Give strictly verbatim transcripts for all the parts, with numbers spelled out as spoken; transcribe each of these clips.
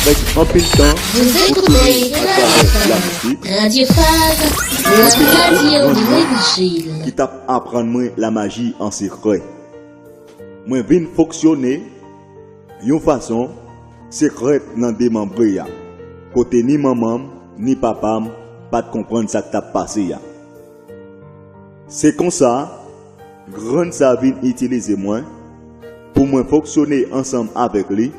Anpil tan, Vous écoutez atravè la mizik, Radio Phare, la radio de l'évangile. Ki t ap aprann mwen lamaji an sekrè. Mwen vin fonksyone yon fason sekrè nan demanbre a, kote ni manman m, ni papa m pa t konprann sa k t ap pase a. Se konsa, grann sa vin itilize mwen pou mwen fonksyone ansanm avèk li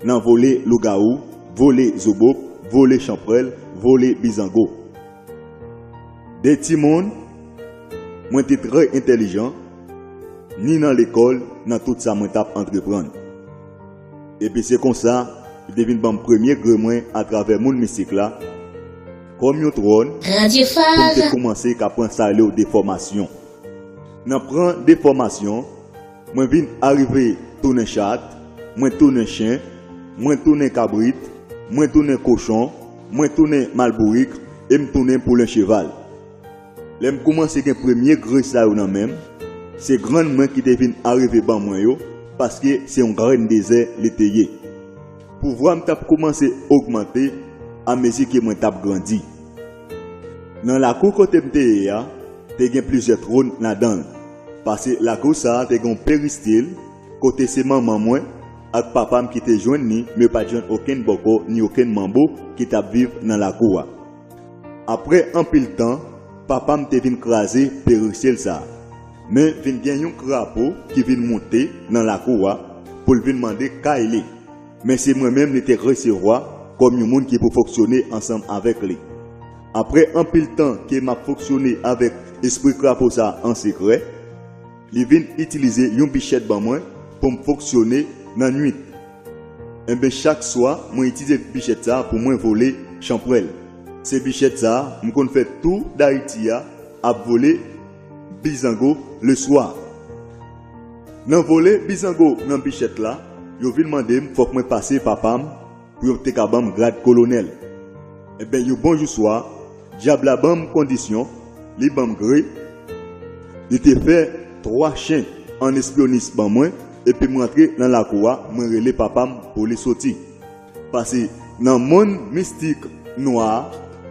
nan vole lougawou, vole zobop, vole chanpwèl, vole bizango. De timoun, mwen te trè entèlijan, ni nan lekòl, nan tout sa mwen t ap antreprann. Epi se konsa, li te vin ban m premye gre mwen atravè moun mistik la, kòm yon twòn, pou m te koumanse ka pran sa yo rele de fòmasyon. Nan pran de fòmasyon, mwen vin arive tounen chat, mwen tounen chen, mwen tounen kabrit, mwen tounen kochon, mwen tounen malbourik, e m tounen poulen cheval. Lè m koumanse gen premye gre sa yo nan men m, se grann mwen ki te vin arive ban mwen yo, paske se yon grenn dezè li te ye. Pouvwa m t ap koumanse ogmante amezi ke mwen t ap grandi. Nan lakou kote m te ye a, te gen plizyè twòn ladan l. Pase lakou sa a te gen yon peristil, kote se manman mwen ak papa m ki te jwenn li, men yo pa t jwenn okenn bòkò ni okenn manbo ki t ap viv nan lakou a. Apre anpil tan, papa m te vin kraze peristil sa a. Men vin gen yon krapo ki vin moute nan lakou a pou l vin mande kay li. Men se mwen menm li te resevwa kòm yon moun ki pou fonksyone ansanm avèk li. Apre anpil tan ke m ap fonksyone avèk espri krapo sa a an sekrè, li vin itilize yon bichèt ban mwen pou m fonksyone nan nuit. Enben, chak swa, mwen itilize bichèt sa a pou mwen vole chanpwèl. Se bichèt sa a, m konn fè tou Dayiti a ap vole bizango leswa. Nan vole bizango nan bichèt la, yo vin mande m fòk mwen pase papa m pou yo te ka ban m grad kolonèl. Enben, yon bon jou swa, dyab la ban m kondisyon, li ban m gre, li te fè twa chen an espyonis ban mwen, epi m rantre nan lakou a, mwen rele papa m pou li soti. Pase nan monn mistik nwa a,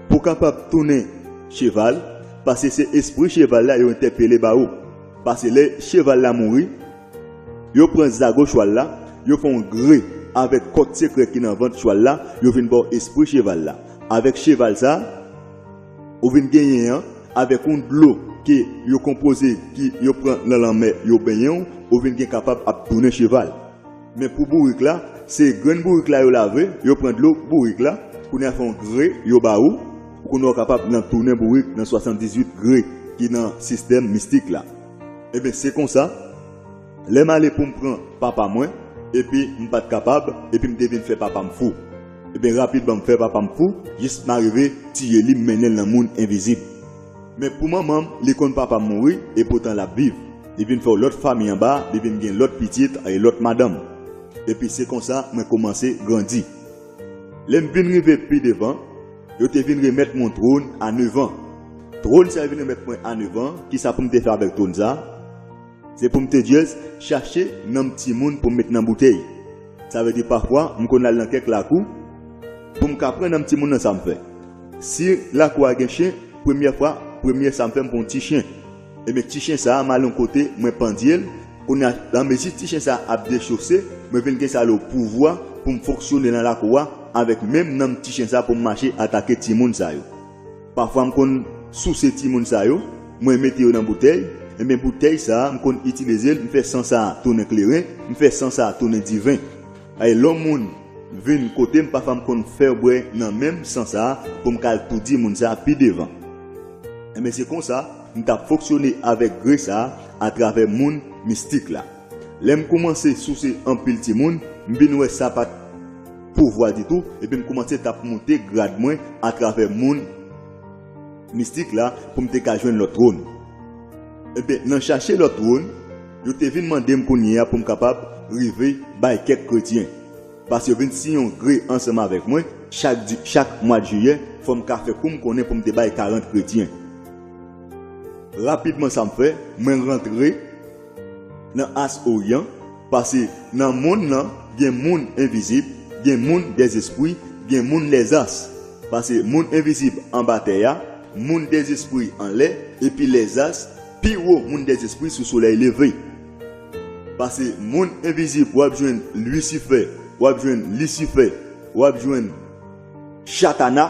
pou w kapab tounen cheval, pase se espri cheval la yo entèpele ba ou. Pase lè cheval la mouri, yo pran zago chwal la, yo fè yon gre avèk kòd sekrè ki nan vant chwal la, yo vin ba w espri cheval la. Avèk cheval sa, ou vin genyen an, avèk yon dlo ke yo konpoze, ki yo pran nan lanmè, yo benyen w, ou vin gen kapab ap tounen cheval. Men pou bourik la, se grenn bourik la yo lave, yo pran dlo bourik la, kounye a fè yon gre yo ba ou, pou kounye a w kapab nan tounen bourik nan swasanndizuit gre ki nan sistèm mistik la. Enben, se konsa, lè m ale pou m pran papa mwen, epi m pa t kapab, epi m te vin fè papa m fou. Enben, rapidman, m fè papa m fou, jis m arive tiye li, m mennen l nan monn envizib. Men pou manman m, li konn papa m mouri, epoutan l ap viv. Li vin fè yon lòt fanmi anba, li vin gen lòt pitit e lòt madanm. Epi se konsa mwen kòmanse grandi. Lè m vin rive pi devan, yo te vin remèt mwen yon twòn a nevan. Twòn sa yo vin remèt mwen a nevan, kisa pou m te fè avèk twòn sa? Se pou m te jis chache nanm timoun pou m met nan boutèy. Sa vle di pafwa, m konn al nan kèk lakou pou m ka pran nanm timoun nan sa m fè. Si lakou a gen chen, premyè fwa, premye sa m fè, m pran yon ti chen. Ebyen, ti chen sa a, m al yon kote, mwen pandye l. Kounye a, lanmezi ti chen sa a ap dechose, mwen vin gen sa yo pouvwa pou m fonksyone nan lakou a avèk menm nanm ti chen sa a pou m mache atake timoun sa yo. Pafwa m konn souse timoun sa yo, mwen mete yo nan boutèy, ebyen boutèy sa a, m konn itilize l, m fè san sa a tounen kleren, m fè san sa a tounen diven. Ay, lè yon moun vin kote m, pafwa m konn fè bwè nan menm san sa a pou m ka al toudi moun sa a pi devan. Ebyen, se konsa m t ap fonksyone avèk gre sa a atravè moun mistik la. Lè m kòmanse souse anpil timoun, m vin wè sa pa t pouvwa ditou, epi m kòmanse t ap moute grad mwen atravè moun mistik la pou m te ka jwenn lòt twòn. Ebyen, nan chache lòt twòn, yo te vin mande m kounye a pou m kapab rive bay kèk kretyen. Paske yo vin siyen yon gre ansanm avèk mwen, chak di, chak mwa jiyè, fò m ka fè kou m konnen pou m te bay karant kretyen. Rapidman sa m fè, mwen rantre nan as oryan, paske nan monn nan, gen moun envizib, Gen moun dèzespri, gen moun lèzas. Pase moun envizib anba tè a, moun dèzespri anlè, epi lèzas pi wo moun dèzespri sou solèy leve. Pase moun envizib, w ap jwenn Lisifè, w ap jwenn Lisifè, w ap jwenn Chatana.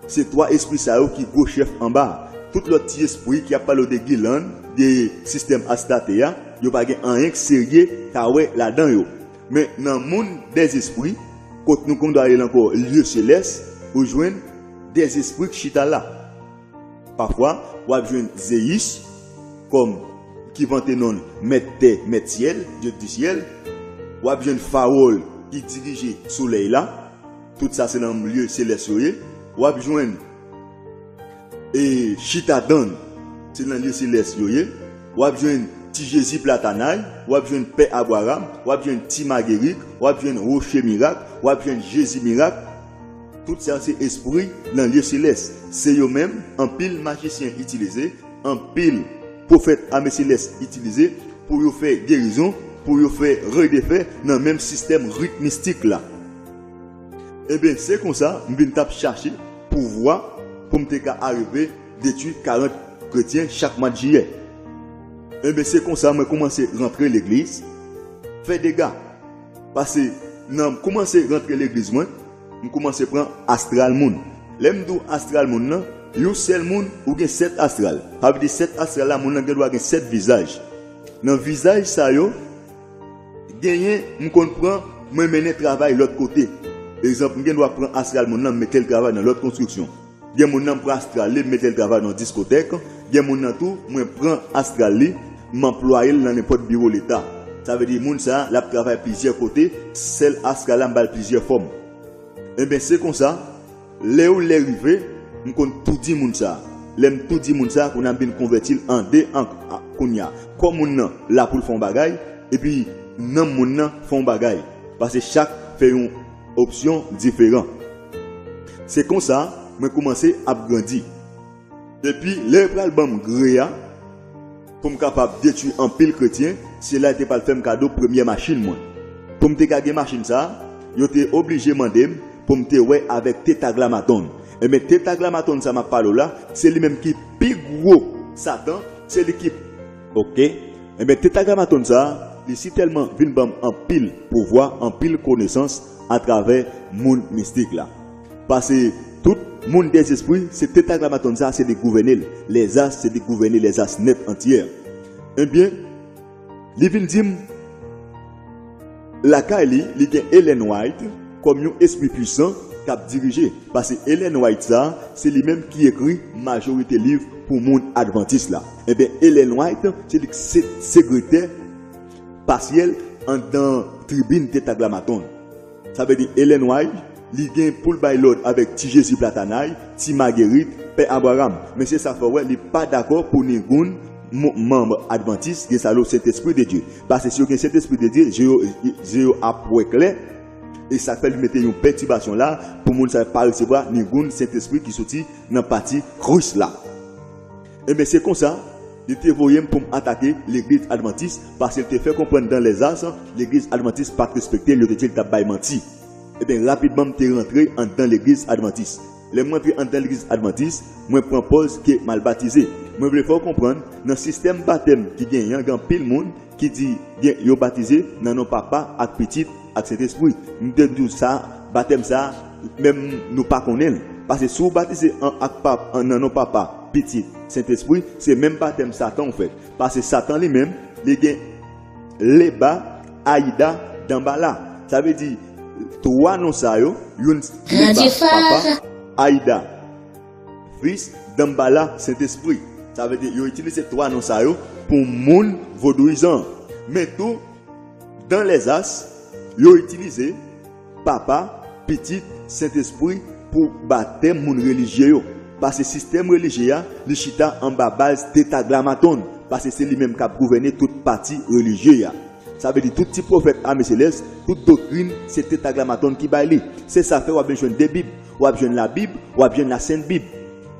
Se twa espri sa yo ki gwo chèf anba a. Tout lòt ti espri ki ap pale w de gilann, de sistèm Astarte a, yo pa gen anyen k serye ka wè ladan yo. Men nan moun dèzespri, kot nou konn rele l ankò lye selès, ou jwenn dèzespri k chita la. Pafwa, w ap jwenn Zeyis kòm ki vante non l mèt tè, mèt syèl, dye di syèl. W ap jwenn Fawòl ki dirije solèy la. Tout sa se nan lye selès yo ye. W ap jwenn e Chita Dann, se nan lye selès yo ye. W ap jwenn Ti Jezi Platanay, w ap jwenn Pè Abraram, w ap jwenn Ti Magerik, w ap jwenn Woche Mirak, w ap jwenn Jezi Mirak. Tout sa se espri nan lye selès. Se yo menm, anpil majisyen itilize, anpil pwofèt ame selès itilize pou yo fè gerizon, pou yo fè redefè nan menm sistèm rit mistik la. Ebyen, se konsa m vin t ap chache pouvwa pou m te ka arive detwi karant kretyen chak mwa jiyè. Ebyen, se konsa mwen koumanse rantre legliz, fè dega. Pase nan m koumanse rantre legliz mwen, m koumanse pran astral moun. Lè m di w astral moun nan, yon sèl moun, ou gen sèt astral. Sa vle di sèt astral la, moun nan gen dwa gen sèt vizaj. Nan vizaj sa yo, genyen, m konn pran, mwen mennen travay lòt kote. Egzanp, m gen dwa pran astral moun nan, m mete l travay nan lòt konstriksyon. Gen moun nan m pran astral li, m mete l travay nan diskotèk. Gen moun nan tou, mwen pran astral li, m anplwaye l nan nenpòt biwo leta. Sa vle di moun sa a, l ap travay plizyè kote, sèl astral la, m ba l plizyè fòm. Enben, se konsa, lè yo lè rive, m konn toudi moun sa a. Lè m toudi moun sa a, kounye a m vin konvèti l an de an a- kounye a. Kò moun nan la pou l fè yon bagay, epi nanm moun nan fè yon bagay. Pase chak fè yon opsyon diferan. Se konsa, mwen koumanse ap grandi. Epi, lè yo pral ban m gre a, pou m kapab detwi anpil kretyen, se la yo te pral fè m kado premyè machin mwen. Pou m te ka gen machin sa a, yo te oblije mande m pou m te wè avèk Tetagramaton. Enben, Tetagramaton sa m ap pale w la, se li menm ki pi gwo Satan, se li ki, oke. Enben, Tetagramaton sa a, li sitèlman vin ban m anpil pouvwa, anpil konesans atravè moun mistik la. Pase tout moun dèzespri, se Tetagramaton sa a, se li gouvène l. Lèzas, se li gouvène lèzas nèt antyè. Ebyen, li vin di m, lakay li, li gen Ellen White kòm yon espri pwisan k ap dirije. Pase Ellen White sa a, se li menm ki ekri majorite liv pou moun advantis la. Ebyen, Ellen White, se li k se segretè pasyèl anndan tribin Tetagramaton. Sa vle di Ellen White, li gen pou l bay lòd avèk Ti Jezi Platanay, Ti Magerit, Pè Abraram. Men se sa fè w wè, li pa dakò pou ningoun mo- manm advantis gen sa lo Sentespri de Dye. Pase si yo gen Sentespri de Dye, je yo, je yo ap wè klè. E sa k fè li mete yon pètibasyon la pou moun sa yo pa resevwa ningoun Sentespri ki soti nan pati Kris la. Ebyen, se konsa, li te voye m pou m atake legliz advantis, paske l te fè konprann dan lèzas, legliz advantis pa t respekte l, yo te di l t ap bay manti. Ebyen, rapidman, m te rantre anndan legliz advantis. Lè m rantre anndan legliz advantis, mwen pran pòz ke m al batize. Mwen vle fè w konprann, nan sistèm batèm ki genyen an, gen anpil moun ki di gen, yo batize nan non Papa ak Pitit ak Sentespri. M te di w sa, batèm sa, menm nou pa konnen l. Pase si w batize an, ak pap, an, nan non Papa, Pitit, Sentespri, se menm batèm Satan w fè. Pase Satan li menm, li gen Leba, Ayida, Danbala. Sa vle di, twa non sa yo, youn Leba, Papa, Ayida, Fis, Danbala, Sentespri. Sa vle di, yo itilize twa non sa yo pou moun vodouyizan. Men tou, dan lèzas, yo itilize Papa, Pitit, Sentespri pou batèm moun relijye yo. Pase sistèm relijye a, li chita anba baz Tetagramaton. Pase se li menm k ap gouvène tout pati relijye a. Sa vle di tout ti pwofèt ame selès, tout doktrin, se Tetagramaton ki bay li. Se sa fè w ap vin jwenn de Bib. W ap jwenn Labib, w ap jwenn Lasent Bib.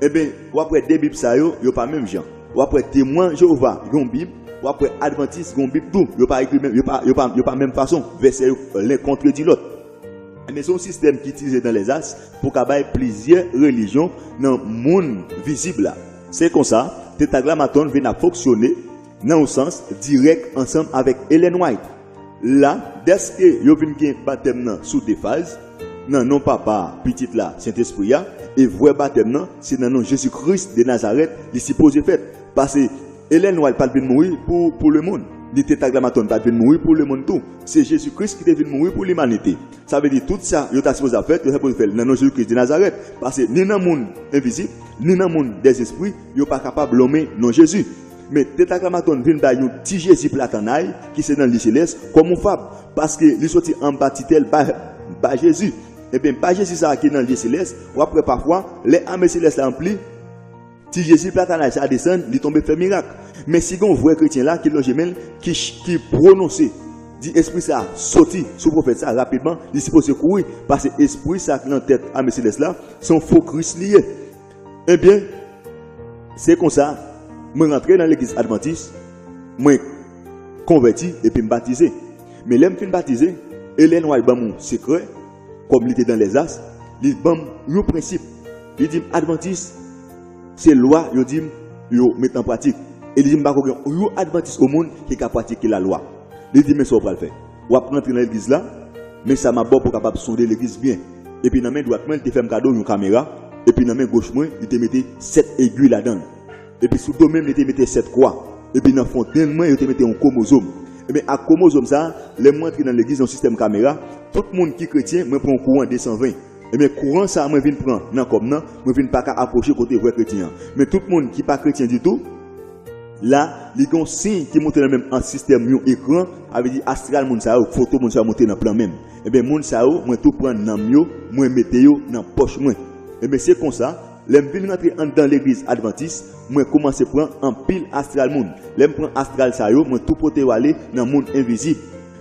Ebyen, w ap wè de Bib sa yo, yo pa menm jan. W ap wè Temwen Jewova gen yon Bib, w ap wè Advantis gen yon Bib tou. Yo pa ekri menm, yo pa, yo pa, yo pa menm fason. Vèsè yo len kontredi lòt. Se yon sistèm ki itilize dans les astres pou ka bay plizyè relijyon nan monn vizib la. Se konsa, Tetragramatòn vin ap fonksyone nan yon sans dirèk ansanm avèk Ellen White. La, dèske yo vin gen batèm nan sou de faz, nan non Papa a, Pitit la, Sentespri a, e vwè batèm nan, se nan non Jezi Kris de Nazarèt, li sipoze fèt. Paske Ellen White pa t vin mouri pou, pou lemonn. Ni Tetragramatòn pa t vin mouri pou lemonn tou. Se Jezi Kris ki te vin mouri pou limanite. Sa vle di tout sa yo ta sipoze ap fèt, yo ta sipoze fè l nan non Jezi Kris de Nazarèt. Paske ni nan monn envizib, ni nan monn dèzespri, yo pa kapab lonmen non Jezi. Men Tetragramatòn vin bay yon ti Jezi platannay ki se nan lye selès kòm yon fab, paske li soti anba titèl ba, ba Jezi. Ebyen, ba Jezi sa a ki nan lye selès, w ap wè pafwa, lè ame selès la anpli, ti Jezi platannay sa a desann, li tonbe fè mirak. Men si gen yon vrè kretyen la ki lonje men l, ki, ki pwononse, di espri sa a soti sou pwofèt sa a rapidman, li sipoze kouri, paske espri sa a ki nan tèt ame selès la, se yon fo Kris li ye. Ebyen, se konsa, mwen rantre nan legliz advantis, mwen konvèti epi m batize. Men lè m fin batize, Ellen White ban m yon sekrè, kòm li te dans les astres, li ban m yon prensip. Li di m, advantis, se lwa yo di m yo met an pratik. E li di m pa ko gen yon advantis o monn ki ka pratike lalwa. Li di, men sa w pral fè. W ap rantre nan legliz la, men sa m ap ba w pou w kapab sonde legliz byen. Epi nan men dwat mwen, li te fè m kado yon kamera, epi nan men goch mwen, li te mete sèt egwi ladan l. Epi sou do men m, li te mete sèt kwa. Epi nan fontenn mwen, yo te mete yon kwomozòm. Ebyen, ak kwomozòm sa a, lè m rantre nan legliz, yon sistèm kamera, tout moun ki kretyen, mwen pran yon kouran de san ven. Ebyen, kouran sa a mwen vin pran nan kò m nan, mwen vin pa ka apwoche kote vrè kretyen an. Men tout moun ki pa kretyen ditou, la, li gen yon siy ki monte nan men m an sistèm yon ekran, sa vle di astral moun sa yo, foto moun sa yo monte nan plan men m. Ebyen, moun sa yo, mwen tou pran nanm yo, mwen mete yo nan pòch mwen. Ebyen, se konsa, lè m vin rantre anndan legliz advantis, mwen kòmanse pran anpil astral moun. Lè m pran astral sa yo, mwen tou pote yo ale nan monn envizib.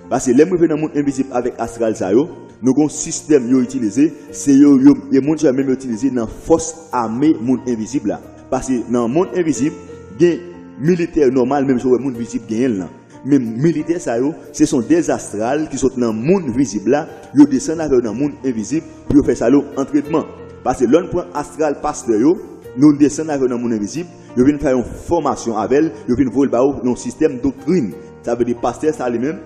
Paske lè m rive nan monn envizib avèk astral sa yo, nou gon sistèm yo itilize, se yo, yo, e moun sa yo menm yo itilize nan fòs ame monn envizib la. Paske nan monn envizib, gen militè nòmal, menm jan w wè moun vizib genyen l lan. Men militè sa yo, se son dèzastral ki sot nan monn vizib la, yo desann avè yo nan monn envizib pou yo fè sa yo antrenman. Paske lè n pran astral pastè yo, nou desann avè yo nan monn envizib, yo vin fè yon fòmasyon avè l, yo vin voye l ba yo yon sistèm doktrin. Sa vle di pastè sa li menm,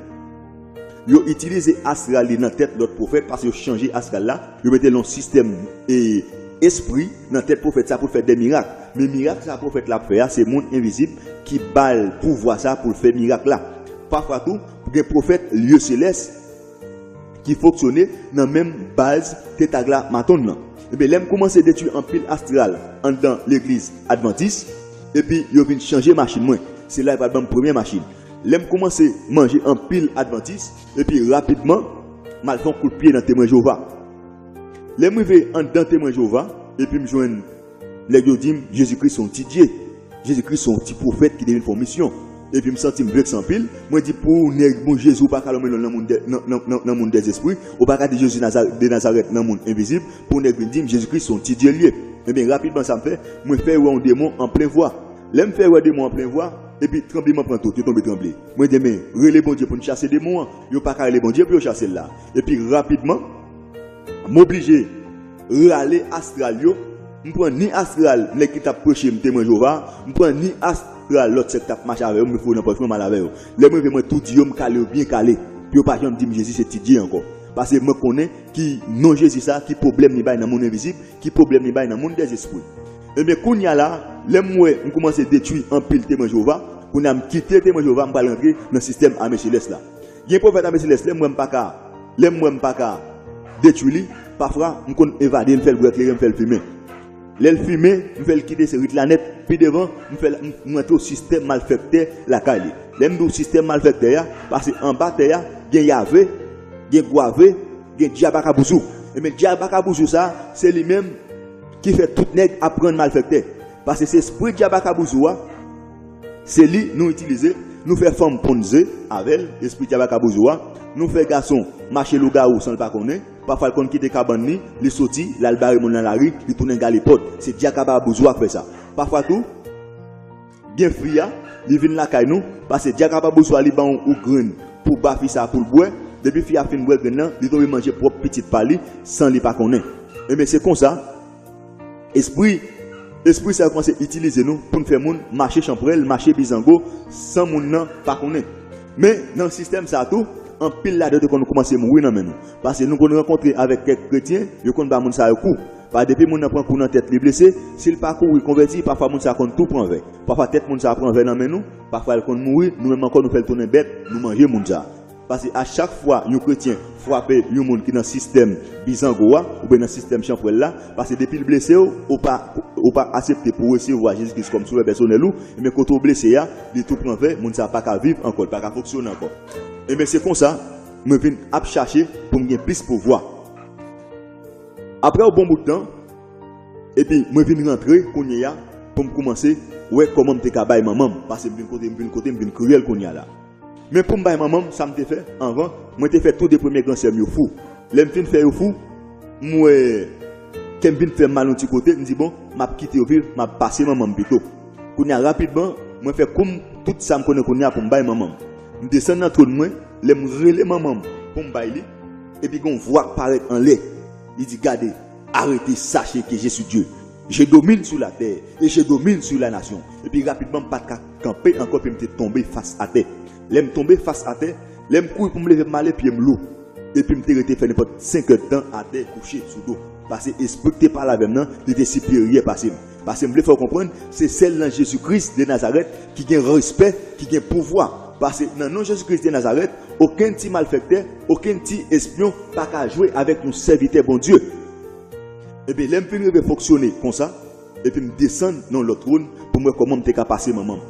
yo itilize astral li nan tèt lòt pwofèt, paske yo chanje astral la, yo mete l yon sistèm e espri nan tèt pwofèt sa pou l fè de mirak. Men mirak sa pwofèt la ap fè a, se monn envizib ki ba l pouvwa sa pou l fè mirak la. Pafwa tou, gen pwofèt lye selès ki fonksyone nan menm baz Tetragramatòn lan. Ebyen, lè m kòmanse detwi anpil astral anndan legliz advantis, epi yo vin chanje machin mwen. Se la yo pral ban m premye machin. Lè m kòmanse manje anpil advantis, epi rapidman, m al fè yon kout pye nan Temwen Jewova. Lè m rive anndan Temwen Jewova, epi m jwenn nèg yo di m, Jezikri se yon ti dye. Jezikri se yon ti pwofèt ki te vin fè yon misyon. Epi m santi m vekse anpil. Mwen di, pou nèg bon Jezi, ou pa ka lonmen non l nan monn dè, nan, nan, nan, nan monn dèzespri. Ou pa ka di Jezi Naza-, de Nazarèt nan monn envizib. Pou nèg vin di m, Jezikri se yon ti dye l ye. Ebyen, rapidman sa m fè, mwen fè wè yon demon an plen vwa. Lè m fè wè demon an plen vwa, epi tranbleman pran tout, yo tonbe tranble. Mwen di, men, rele Bondye pou n chase demon an. Yo pa ka rele Bondye pou yo chase l la. Epi rapidman, m oblije rale astral yo. M pran ni astral nèg ki t ap preche m Temwen Jewova, m pran ni astral lòt sèk k t ap mache avè yo, m foure nan pòch mwen, m al avè yo. Lè m rive, mwen tou di yo, m kale yo byen kale, pou yo pa janm di m Jezi se ti Dye ankò. Paske mwen konnen ki non Jezi sa, ki pwoblèm li bay nan monn envizib, ki pwoblèm li bay nan monn dèzespri. Ebyen, kounye a la, lè m wè m kòmanse detwi anpil Temwen Jewova, kounye a m kite Temwen Jewova, m pral rantre nan sistèm ame selès la. Gen pwofèt ame selès, lè m wè m pa ka, lè m wè m pa ka detwi li, pafwa, m konn evade l, m fè l bwè kleren, m fè l fimen. Lè l fimen, m fè l kite se rit la nèt, pi devan, m fè l, m, m rantre yon sistèm malfèktè lakay li. Lè m di w sistèm malfèktè a, paske anba tè a, gen yave, gen gwave, gen dyab a kabouzou. Ebyen, dyab a kabouzou sa, se li menm ki fè tout nèg aprann malfèktè. Paske se espri dyab a kabouzou a, se li nou itilize, nou fè fanm ponn ze avè l, espri dyab a kabouzou a, nou fè gason mache lougawou san l pa konnen, pafwa l konn kite kabann li, li soti, l al bare moun nan lari, li tounen galopòt. Se dyab a kabouzou a k fè sa. Pafwa tou, gen fi a, li vin lakay nou, paske dyab a kabouzou a li ba w yon grenn pou ba fi sa pou l bwè, Depi fi a fin bwè grenn nan, li tonbe manje pwòp pitit pa li, san li pa konnen. Ebyen, se konsa, espri, espri sa yo kòmanse itilize nou pou n fè moun mache chanpwèl, mache bizango, san moun nan pa konnen. Men, nan sistèm sa a tou, anpil ladan yo te konn kòmanse mouri nan men nou. Paske nou konn rankontre avèk kèk kretyen, yo konn ba moun sa yo kou. Pa depi moun nan pran kou nan tèt li blese, si l pa kouri konvèti, pafwa moun sa konn tou pran vè. Pafwa tèt moun sa pran vè nan men nou, pafwa l konn mouri, nou menm ankò nou fè l tounen bèt, nou manje moun sa. Paske a chak fwa yon kretyen frape yon moun ki nan sistèm bizango a, oubyen nan sistèm chanpwèl la, paske depi l blese w, ou pa, ou pa aksepte pou w resevwa Jezi Kris kòm Sovè pèsonèl ou, ebyen kote w blese a, li tou pran vè, moun sa pa ka viv ankò, li pa ka fonksyone ankò. Ebyen se konsa, mwen vin ap chache pou m gen plis pouvwa. Apre yon bon bout tan, epi mwen vin rantre kounye a pou m kòmanse wè kòman m te ka bay manman m, paske m vin kote, m vin kote, m vin kriyèl kounye a la. Men pou m bay manman m, sa m te fè anvan, mwen te fè tou de premye gran sè m yo fou. Lè m fin fè yo fou, m wè kè m vin fè m mal yon ti kote, m di bon, m ap kite yo viv, m ap pase manman m pito. Kounye a rapidman, mwen fè kou m, tout sa m konnen kounye a pou m bay manman m. M desann nan twòn mwen, lè m rele manman m pou m bay li, epi gen yon vwa k parèt anlè. Li di, gade, arrêtez, sachez que je suis Dieu. Je domine sur la terre et je domine sur la nation. Epi rapidman, m pa t ka kanpe ankò, epi m te tonbe fas atè. Lè m tonbe fas atè, lè m kouri pou m leve m ale, pye m lou. Epi m te rete fè nenpòt senk èdtan atè kouche sou do. Paske espri k te pale avè m nan, li te siperyè pase m. Paske m vle fè w konprann, se sèl nan Jezi Kris de Nazarèt ki gen respè, ki gen pouvwa. Paske nan non Jezi Kris de Nazarèt, okenn ti malfèktè, okenn ti espyon pa ka jwe avèk yon sèvitè Bondye. Ebyen, lè m fin rive fonksyone konsa, epi m desann nan lòt twòn pou m wè kòman m te ka pase manman m.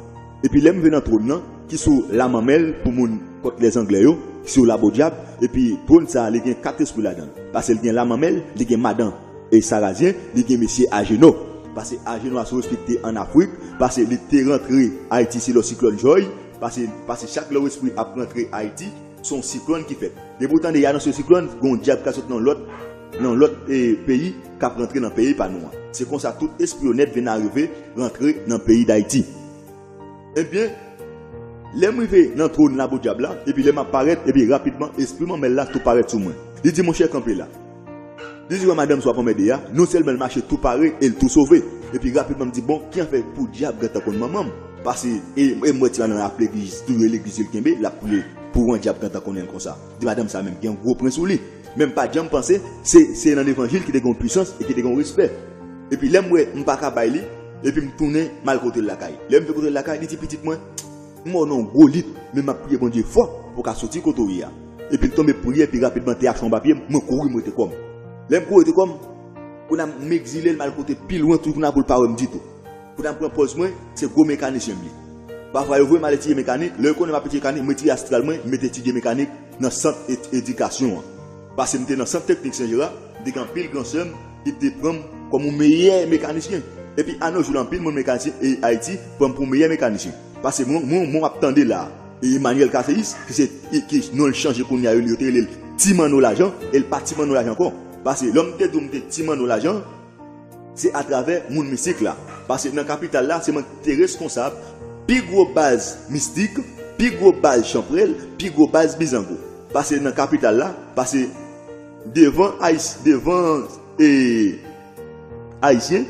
Epi lè m rive nan twòn nan, ki sou lamanmèl pou moun kòt lèzanglè yo, ki sou labodyab, epi twòn sa a, li gen kat espri ladan l. Paske l gen lamanmèl, li gen madan e Sarazyen, li gen mesye Ajeno. Paske Ajeno a se yon espri ki te ann Afrik, paske li te rantre Ayiti se lè siklòn Joy, paske, paske chak lè yon espri ap rantre Ayiti, se yon siklòn ki fèt. Depi w tande y anonse siklòn, gen yon dyab k ap sot nan lòt, nan lòt, eh, peyi, k ap rantre nan peyi pa nou an. Se konsa tout espri yo nèt vin arive rantre nan peyi Dayiti. Ebyen, lè m rive nan twòn labodyab la, epi lè m ap parèt, epi rapidman, espri manmèl la tou parèt sou mwen. Li di, monchè, kanpe la. Li di, wè madanm sa w ap anmède a, non sèlman l mache tou pare e l tou sove. Epi rapidman m di, bon, ki an fè pou dyab gentan konn manman m? Paske, e, e m wè ti madanm nan ap legliz, touye legliz li kenbe, l ap priye pou yon dyab gentan konnen l konsa. Di madanm sa menm, gen yon gwo pwen sou li. Men m pa t janm panse, se, se nan levanjil ki te gen yon pwisans e ki te gen yon respè. Epi lè m wè m pa ka bay li, epi m tounen m al kote l lakay. Lè m vin kote l lakay, li di, pitit mwen, m wè w nan yon gwo lit, men m ap priye Bondye fò pou w ka soti kote w ye a. Epi l tonbe priye, epi rapidman te achte yon papye, mwen kouri m rete kò m. Lè m kouri rete kò m, kounye a m egzile l, m al kote pi lwen tou, kounye a pou l pa wè m ditou. Kounye a m pran pòz mwen, se gwo mekanisyen m ye. Pafwa yo voye m al etidye mekanik, lè yo konnen m ap etidye mekanik, m retire astral mwen, m mete etidye mekanik nan sant et-, edikasyon an. Paske m te nan sant teknik Sen Jera, m te gen anpil gran sè m ki te pran m kòm yon meyè mekanisyen. Epi anojou la, anpil moun mekanisyen e Ayiti pran m pou meyè mekanisyen. Paske mwen, mwen, mwen ap tande la, e Emmanuel Caceis, ki se, ki, ki non l chanje kounye a, yo, yo te rele l Ti Manno Lajan, e l pa Ti Manno Lajan ankò. Paske lè m te di w m te Ti Manno Lajan, se atravè moun mistik la. Paske nan kapital la, se mwen ki te reskonsab pi gwo baz mistik, pi gwo baz chanpwèl, pi gwo baz bizango. Paske nan kapital la, paske devan Ayis-, devan, e, Ayisyen,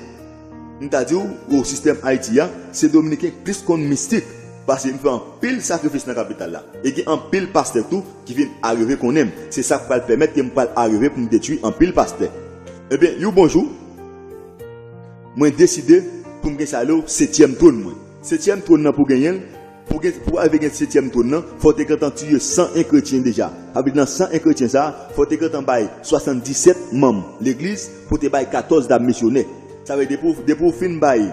m ta di w, o sistèm Ayiti a, se Dominiken k plis konn mistik. Paske m fè anpil sakrifis nan kapital la. E gen anpil pastè tou ki vin arive konnen m. Se sa k pral pèmèt ke m pral arive pou m detwi anpil pastè. Ebyen, yon bon jou, mwen deside pou m gen sa yo setyèm twòn mwen. Setyèm twòn nan pou genyen l, pou gen, pou arive gen setyèm twòn nan, fò w te gentan tiye san en kretyen deja. Sa vle di nan san en kretyen sa a, fò w te gentan bay swasanndisèt manm legliz, pou w te bay katòz dam misyonè. Sa vle di depi w, depi w fin bay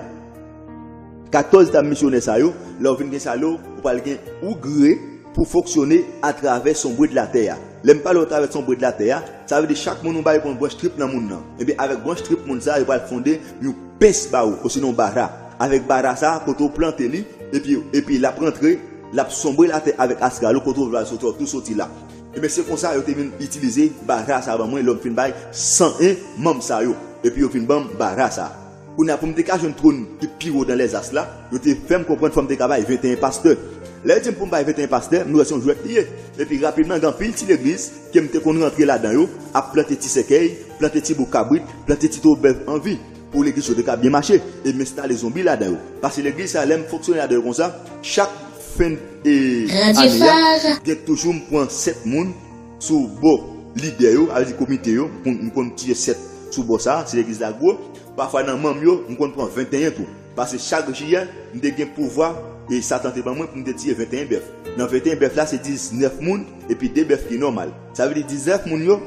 katòz dam misyonè sa yo, lè w vin gen sa yo, ou pral gen ou gre pou fonksyone atravè sonbre de la tè a. Lè m pale w atravè sonbre de la tè a, sa vle di chak moun ou bay pran branch trip nan moun nan. Ebyen, avèk branch trip moun sa a, yo pral fonde yon pens ba ou, osinon bara. Avèk bara sa a, kote w plante li, epi, epi l ap rantre, l ap sonbre latè avèk astral ou, kote w vle al soti, w ap tou soti la. Ebyen, se konsa yo te vin itilize bara sa a ban mwen, lè m fin bay san en manm sa yo. Epi yo vin ban m bara sa a. Kounye a, pou m te ka jwenn twòn ki pi wo dan lèzas la, yo te fè m konprann fò m te ka bay venteyen pastè. Lè yo di m pou m bay venteyen pastè, m wè se yon jwèt li ye. Epi rapidman, gen anpil ti legliz ke m te konn rantre ladan yo, ap plante ti sèkèy, plante ti bouk kabrit, plante ti twouvo bèf an vi. Pou legliz yo te ka byen mache, e m enstale zonbi ladan yo. Paske legliz sa, lè m fonksyone ladan yo konsa, chak fen e ane a, gen toujou m pran sèt moun sou bò lidè yo, sa vle di komite yo, m konn, m konn tiye sèt sou bò sa, si legliz la gwo. Pafwa nan manm yo, m konn pran venteyen tou. Paske chak jiyè, m te gen pouvwa, e Satan te ban mwen pou m te tiye venteyen bèf. Nan venteyen bèf la, se diznèf moun, epi de bèf ki nòmal. Sa vle di diznèf moun yo,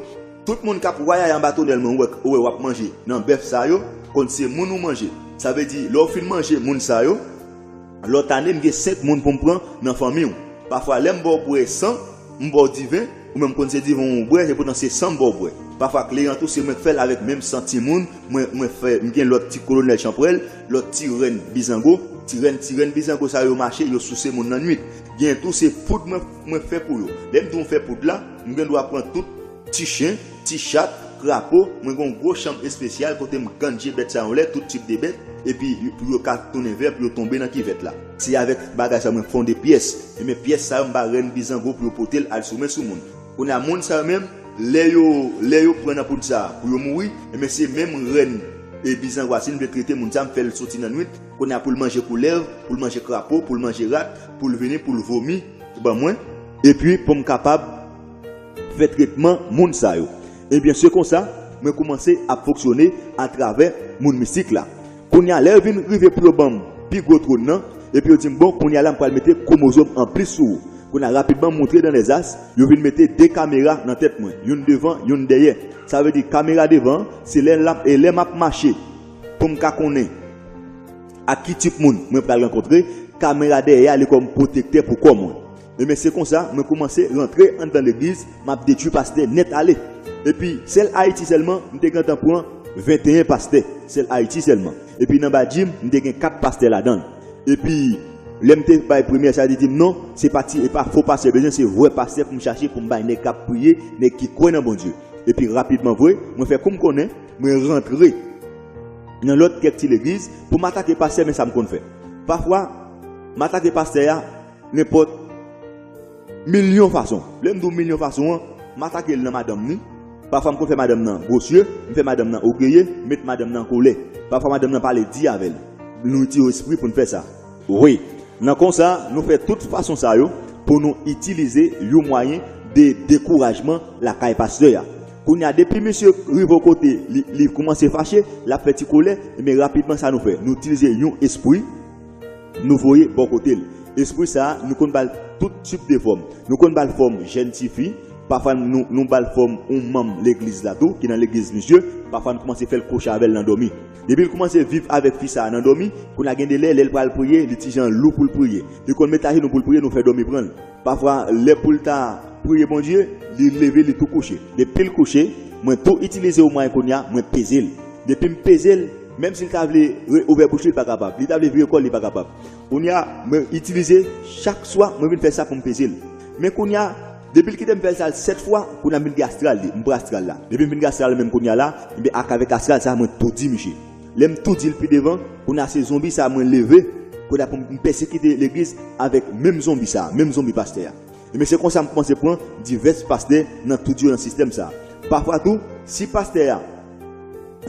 tout moun k ap wayay anba tonèl mwen, ou wè, ou wè w ap manje nan bèf sa yo, konn se moun ou manje. Sa vle di, lè w fin manje moun sa yo, lòt ane, m gen senk moun pou m pran nan fanmi w. Pafwa, lè m ba w bwè san, m ba w diven, ou menm konn se diven w bwè, se poutan se san m ba w bwè. Pafwa, kleran tou, se mwen k fè l avèk menm san timoun, mwen, mwen fè, m gen lòt ti kolonèl chanpwèl, lòt ti rèn bizango, ti rèn, ti rèn bizango sa yo mache, yo souse moun nan nwit. Gen tou, se poud mwen, mwen fè pou yo. Lè m di w fè poud la, m gen dwa pran tout ti chen, ti chat, krapo, mwen gen yon gwo chanm espesyal kote m ganje bèt sa yon lè, tout tip de bèt, epi pou yo ka tounen vè, pou yo tonbe nan kivèt la. Se avèk bagay sa mwen fonde pyès. Ebyen, pyès sa yo, m ba rèn bizango pou yo pote l al soumen sou moun. Kounye a, moun sa yo menm, lè yo, lè yo pran nan poud sa a pou yo mouri, ebyen, se menm rèn e bizango a, si m vle trete moun sa, m fè l soti nan nwit. Kounye a, pou l manje koulèv, pou l manje krapo, pou l manje rat, pou l vini, pou l vomi ban mwen, epi pou m kapab fè tretman moun sa yo. Ebyen, se konsa, mwen kòmanse ap fonksyone atravè moun mistik la. Kounye a, lè yo vin rive pou yo ban m pi gwo twòn nan, epi yo di m, bon, kounye a la, m pral mete kwomozòm anplis sou ou. Kounye a, rapidman, m montre dans les astres, yo vin mete de kamera nan tèt mwen, youn devan, youn dèyè. Sa vle di, kamera devan an, se lè l ap, e lè m ap mache, pou m ka konnen ak ki tip moun mwen pral rankontre, kamera dèyè a, li kòm pwotektè pou kò mwen. Ebyen, se konsa, mwen kòmanse rantre anndan legliz, m ap detwi pastè nèt ale. Epi, sèl Ayiti sèlman, m te gentan pran venteyen pastè, sèl Ayiti sèlman. Epi, nan badji m, m te gen kat pastè ladan l. Epi, lè m te bay premyè sa, li di m, non, se pa ti, e pa fo pastè bezwen, se vrè pastè pou m chache, pou m bay nèg k ap priye, nèg ki kwè nan Bondye. Epi, rapidman vre, mwen fè kou m konnen, mwen rantre nan lòt kèk ti legliz pou m atake pastè, men sa m konn fè. Pafwa, m atake pastè a nenpòt milyon fason. Lè m di w milyon fason an, m atake l nan madanm ni. Pafwa, m konn fè madanm nan gwosye, m fè madanm nan ògeye, m met madanm nan an kolè. Pafwa, madanm nan pale di avè l. Nou itilize espri pou n fè sa. Wi. Nan konsa, nou fè tout fason sa yo pou nou itilize yon mwayen de dekourajman lakay pastè a. Kounye a, depi misye rive yon kote, li, li kòmanse fache, l ap fè ti kolè, men rapidman sa nou fè, nou itilize yon espri, nou voye bò kote l. Espri sa a, nou konn ba l tout tip de fòm. Nou konn ba l fòm jèn tifi, pafwa nou, nou ba l fòm yon manm legliz la tou, ki nan legliz misye, pafwa nou kòmanse fè l kouche avè l nan dòmi. Depi l kòmanse viv avèk fi sa a nan dòmi, kounye a gen de lè, lè l pral priye, li ti jan lou pou l priye. Li konn met ajenou pou l priye, nou fè dòmi pran l. Pafwa, lè pou l ta priye Bondye, li leve, li tou kouche. Depi l kouche, mwen tou itilize yon mwayen kounye a, mwen peze l. Depi m peze l, menm si l ta vle re-, ouvè bouch li, li pa kapab. Li ta vle vire kò l, li pa kapab. Kounye a, mwen itilize chak swa, mwen vin fè sa pou m peze l. Men kounye a, depi l kite m fè l sa sèt fwa, kounye a m vin gen astral li, m pran astral la. Depi m vin gen astral menm kounye a la, ebyen ak avèk astral sa, mwen toudi misye. Lè m toudi l pi devan, kounye a se zonbi sa mwen leve, kounye a pou m pèsekite legliz avèk menm zonbi sa, menm zonbi pastè a. Ebyen, se konsa m kòmanse pran divès pastè nan toudi yo nan sistèm sa. Pafwa tou, si pastè a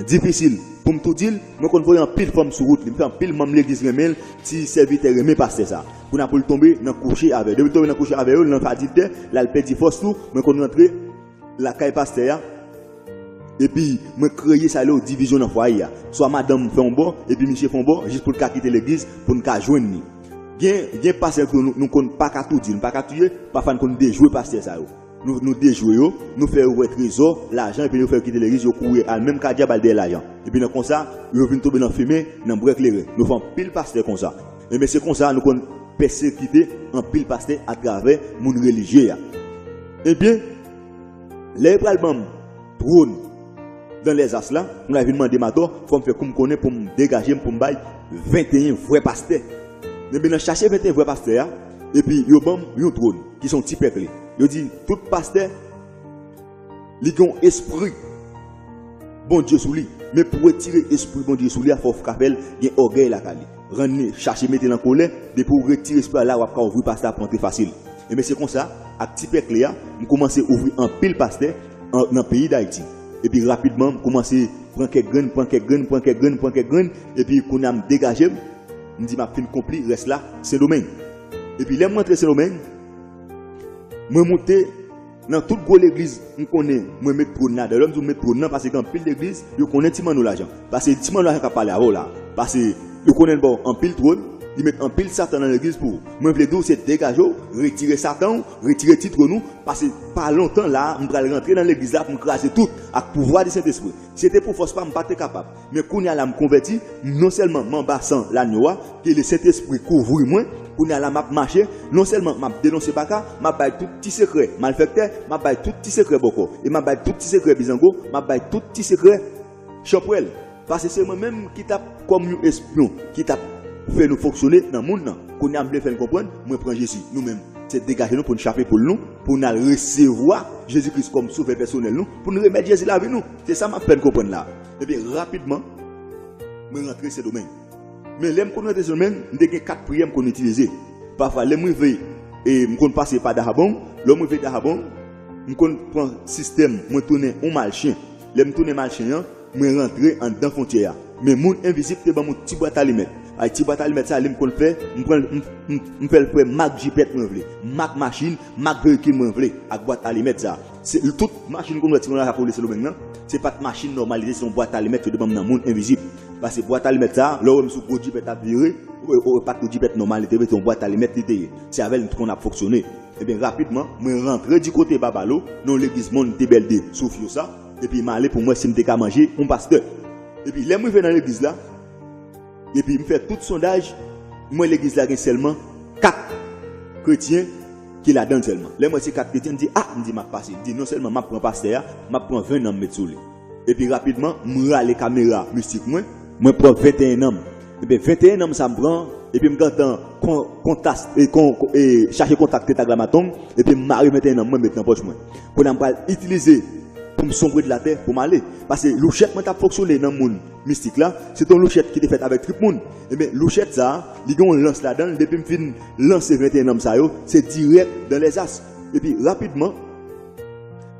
difisil pou m toudi l, mwen konn voye anpil fanm sou wout li, m fè anpil manm legliz renmen l, ti sèvitè renmen pastè sa. Kounye a pou l tonbe nan kouche avè yo. Depi l tonbe nan kouche avè yo, l nan adiltè, l al pèdi fòs tou, mwen konn rantre lakay pastè a, epi mwen kreye sa yo rele divizyon nan fwaye a. Swa madanm fè yon bò, epi misye fè yon bò, jis pou l ka kite legliz, pou n ka jwenn li. Gen, gen pastè tou nou, nou konn pa ka toudi, nou pa ka touye, pafwa n konn dejwe pastè sa yo. Nou, nou dejwe yo, nou fè yo wè trezò, lajan, epi yo fè yo kite legliz, yo kouri al menm kadyab al dèyè lajan. Epi nan konsa, yo vin tonbe nan fimen, nan bwè kleren. Nou fè anpil pastè konsa. Ebyen, se konsa nou konn pèsekite anpil pastè atravè moun relijye a. Ebyen, lè yo pral ban m twòn dans les astres la, moun la vin mande m atò, fò m fè kou m konnen pou m degaje m pou m bay venteyen vrè pastè. Ebyen, nan chache venteyen vrè pastè a, epi yo ban m yon twòn, ki se yon ti pèk li. Yo di, tout pastè, li gen yon espri Bondye sou li. Men pou retire espri Bondye sou li a, fò w ka fè l gen ògèy lakay li. rann li, chache mete l an kolè, depi w retire espri a la, w ap ka ouvri pastè a pou antre fasil. Ebyen, se konsa, ak ti pè kle a, m kòmanse ouvri anpil pastè an, nan peyi Dayiti. Epi rapidman, m kòmanse pran kèk grenn, pran kèk grenn, pran kèk grenn, pran kèk grenn, epi kounye a m degaje m, m di m ap fin konpli rès la Sendomeng. Epi lè m rantre Sendomeng, mwen moute nan tout gwo legliz m konnen, mwen met twòn ladan. Lè m di w met twòn nan, paske gen anpil legliz, yo konnen Ti Manno Lajan. Paske Ti Manno Lajan k ap pale avè w la. Paske yo konnen l ba w anpil twòn, li met anpil satan nan legliz pou ou. Mwen vle di w se degaje w, retire satan w, retire ti twòn ou, paske pa lontan la a, m pral rantre nan legliz la pou m kraze tout ak pouvwa di Sentespri. Si se te pou fòs pa m, m pa t kapab. Men kounye a la m konvèti, non sèlman m anba san lanyo a, ke Lesentespri kouvri mwen, kounye a la m ap mache, non sèlman m ap denonse baka, m ap bay tout ti sekrè malfèktè, m ap bay tout ti sekrè bòkò, e m ap bay tout ti sekrè bizango, m ap bay tout ti sekrè chanpwèl. Paske se mwen menm ki t ap kòm yon espyon, ki t ap fè nou fonksyone nan monn nan. Kounye a m vle fè n konprann, mwen pran Jezi, nou menm. Se degaje nou pou n chape poul nou, pou n al resevwa Jezi Kris kòm sovè pèsonèl nou, pou n remèt Jezi lavi nou. Se sa m ap fè n konprann la. Epi rapidman, mwen rantre Sendomeng. Men lè m konn rantre Sendomeng, m te gen kat priyè m konn itilize. Pafwa, lè m rive, e m konn pase pa Dahabong, lè m rive Dahabong, m konn pran sistèm, mwen tounen yon malchen. Lè m tounen malchen an, mwen rantre anndan fwontyè a. Men moun envizib te ban m yon ti bwat alimèt. Ay, ti bwat alimèt sa, li m konn fè, m pran, m, m, m fè l fè mak jipèt mwen vle, mak machin, mak veyikil mwen vle, ak bwat alimèt sa. Se, tout machin konn wè ti moun la ka koule Sendomeng nan, se pa t machin nòmal li te, se yon bwat alimèt yo te ban m nan moun envizib. Paske bwat alimèt sa, lè w wè m sou gwo jipèt ap vire, ou, ou, ou pa t yon jipèt nòmal li te, se yon bwat alimèt li te ye. Se avè l m t konn ap fonksyone. Ebyen, rapidman, mwen rantre di kote Babalo, nan yon legliz Monte Verde, sou Fyosa, epi m ale pou m wè si m te ka manje yon pastè. Epi, lè m rive nan legliz la, epi m fè tout sondaj, m wè legliz la gen sèlman kat kretyen ki ladan l sèlman. Lè m wè se kat kretyen, m di, a, m di, m ap pase. M di, non sèlman m ap pran pastè a, m ap pran ven nanm met sou li. Epi rapidman, m rale kamera mistik mwen, mwen pran venteyen nanm. Epi venteyen nanm sa m pran, epi m gentan kon, kontas, e, kon, kon, e, chache kontak Tetagramaton, epi m mare venteyen nanm mwen met nan pòch mwen. Kounye a m pral itilize pou m sonbre de la tè pou m ale. Paske louchèt mwen t ap fonksyone nan monn mistik la, se te yon louchèt ki te fèt avèk trip moun. Ebyen, louchèt sa a, li gen yon lans ladan l, depi m fin lanse venteyen nanm sa yo, se dirèk dan lèzas. Epi rapidman,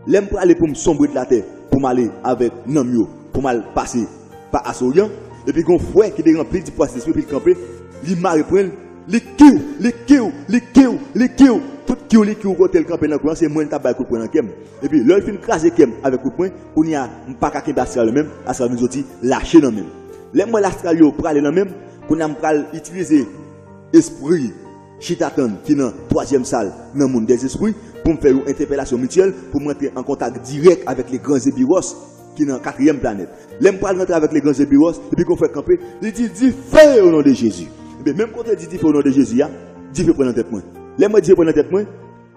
lè m prale pou m sonbre de la tè, pou m ale avèk nanm yo, pou m al pase pa Asoryan, epi gen yon frè ki te ranpli di pwa Sentespri, epi l kanpe, li mare pwen l, li kiw, li kiw, li kiw, li kiw. Tout kiw li kiw kote l kanpe nan kwen an, se mwen l t ap bay kout pwen nan kè m. Epi lè l fin kraze kè m avèk kout pwen, kounye a, m pa ka kenbe astral yo menm, astral vin soti lache nan men m. Lè m wè astral yo prale nan men m, kounye a m pral itilize espri chita tann ki nan twazyèm sal nan monn dèzespri pou m fè yon entèpelasyon mityèl, pou m rantre an kontak dirèk avèk le gran Zebiwòs ki nan katriyèm planèt. Lè m pral rantre avèk le gran Zebiwòs, epi gon frè kanpe, li di, dife o non de Jezi. Ebyen, menm kote li di dife o non de Jezi a, dife pran nan tèt mwen. Lè m wè dife pran nan tèt mwen,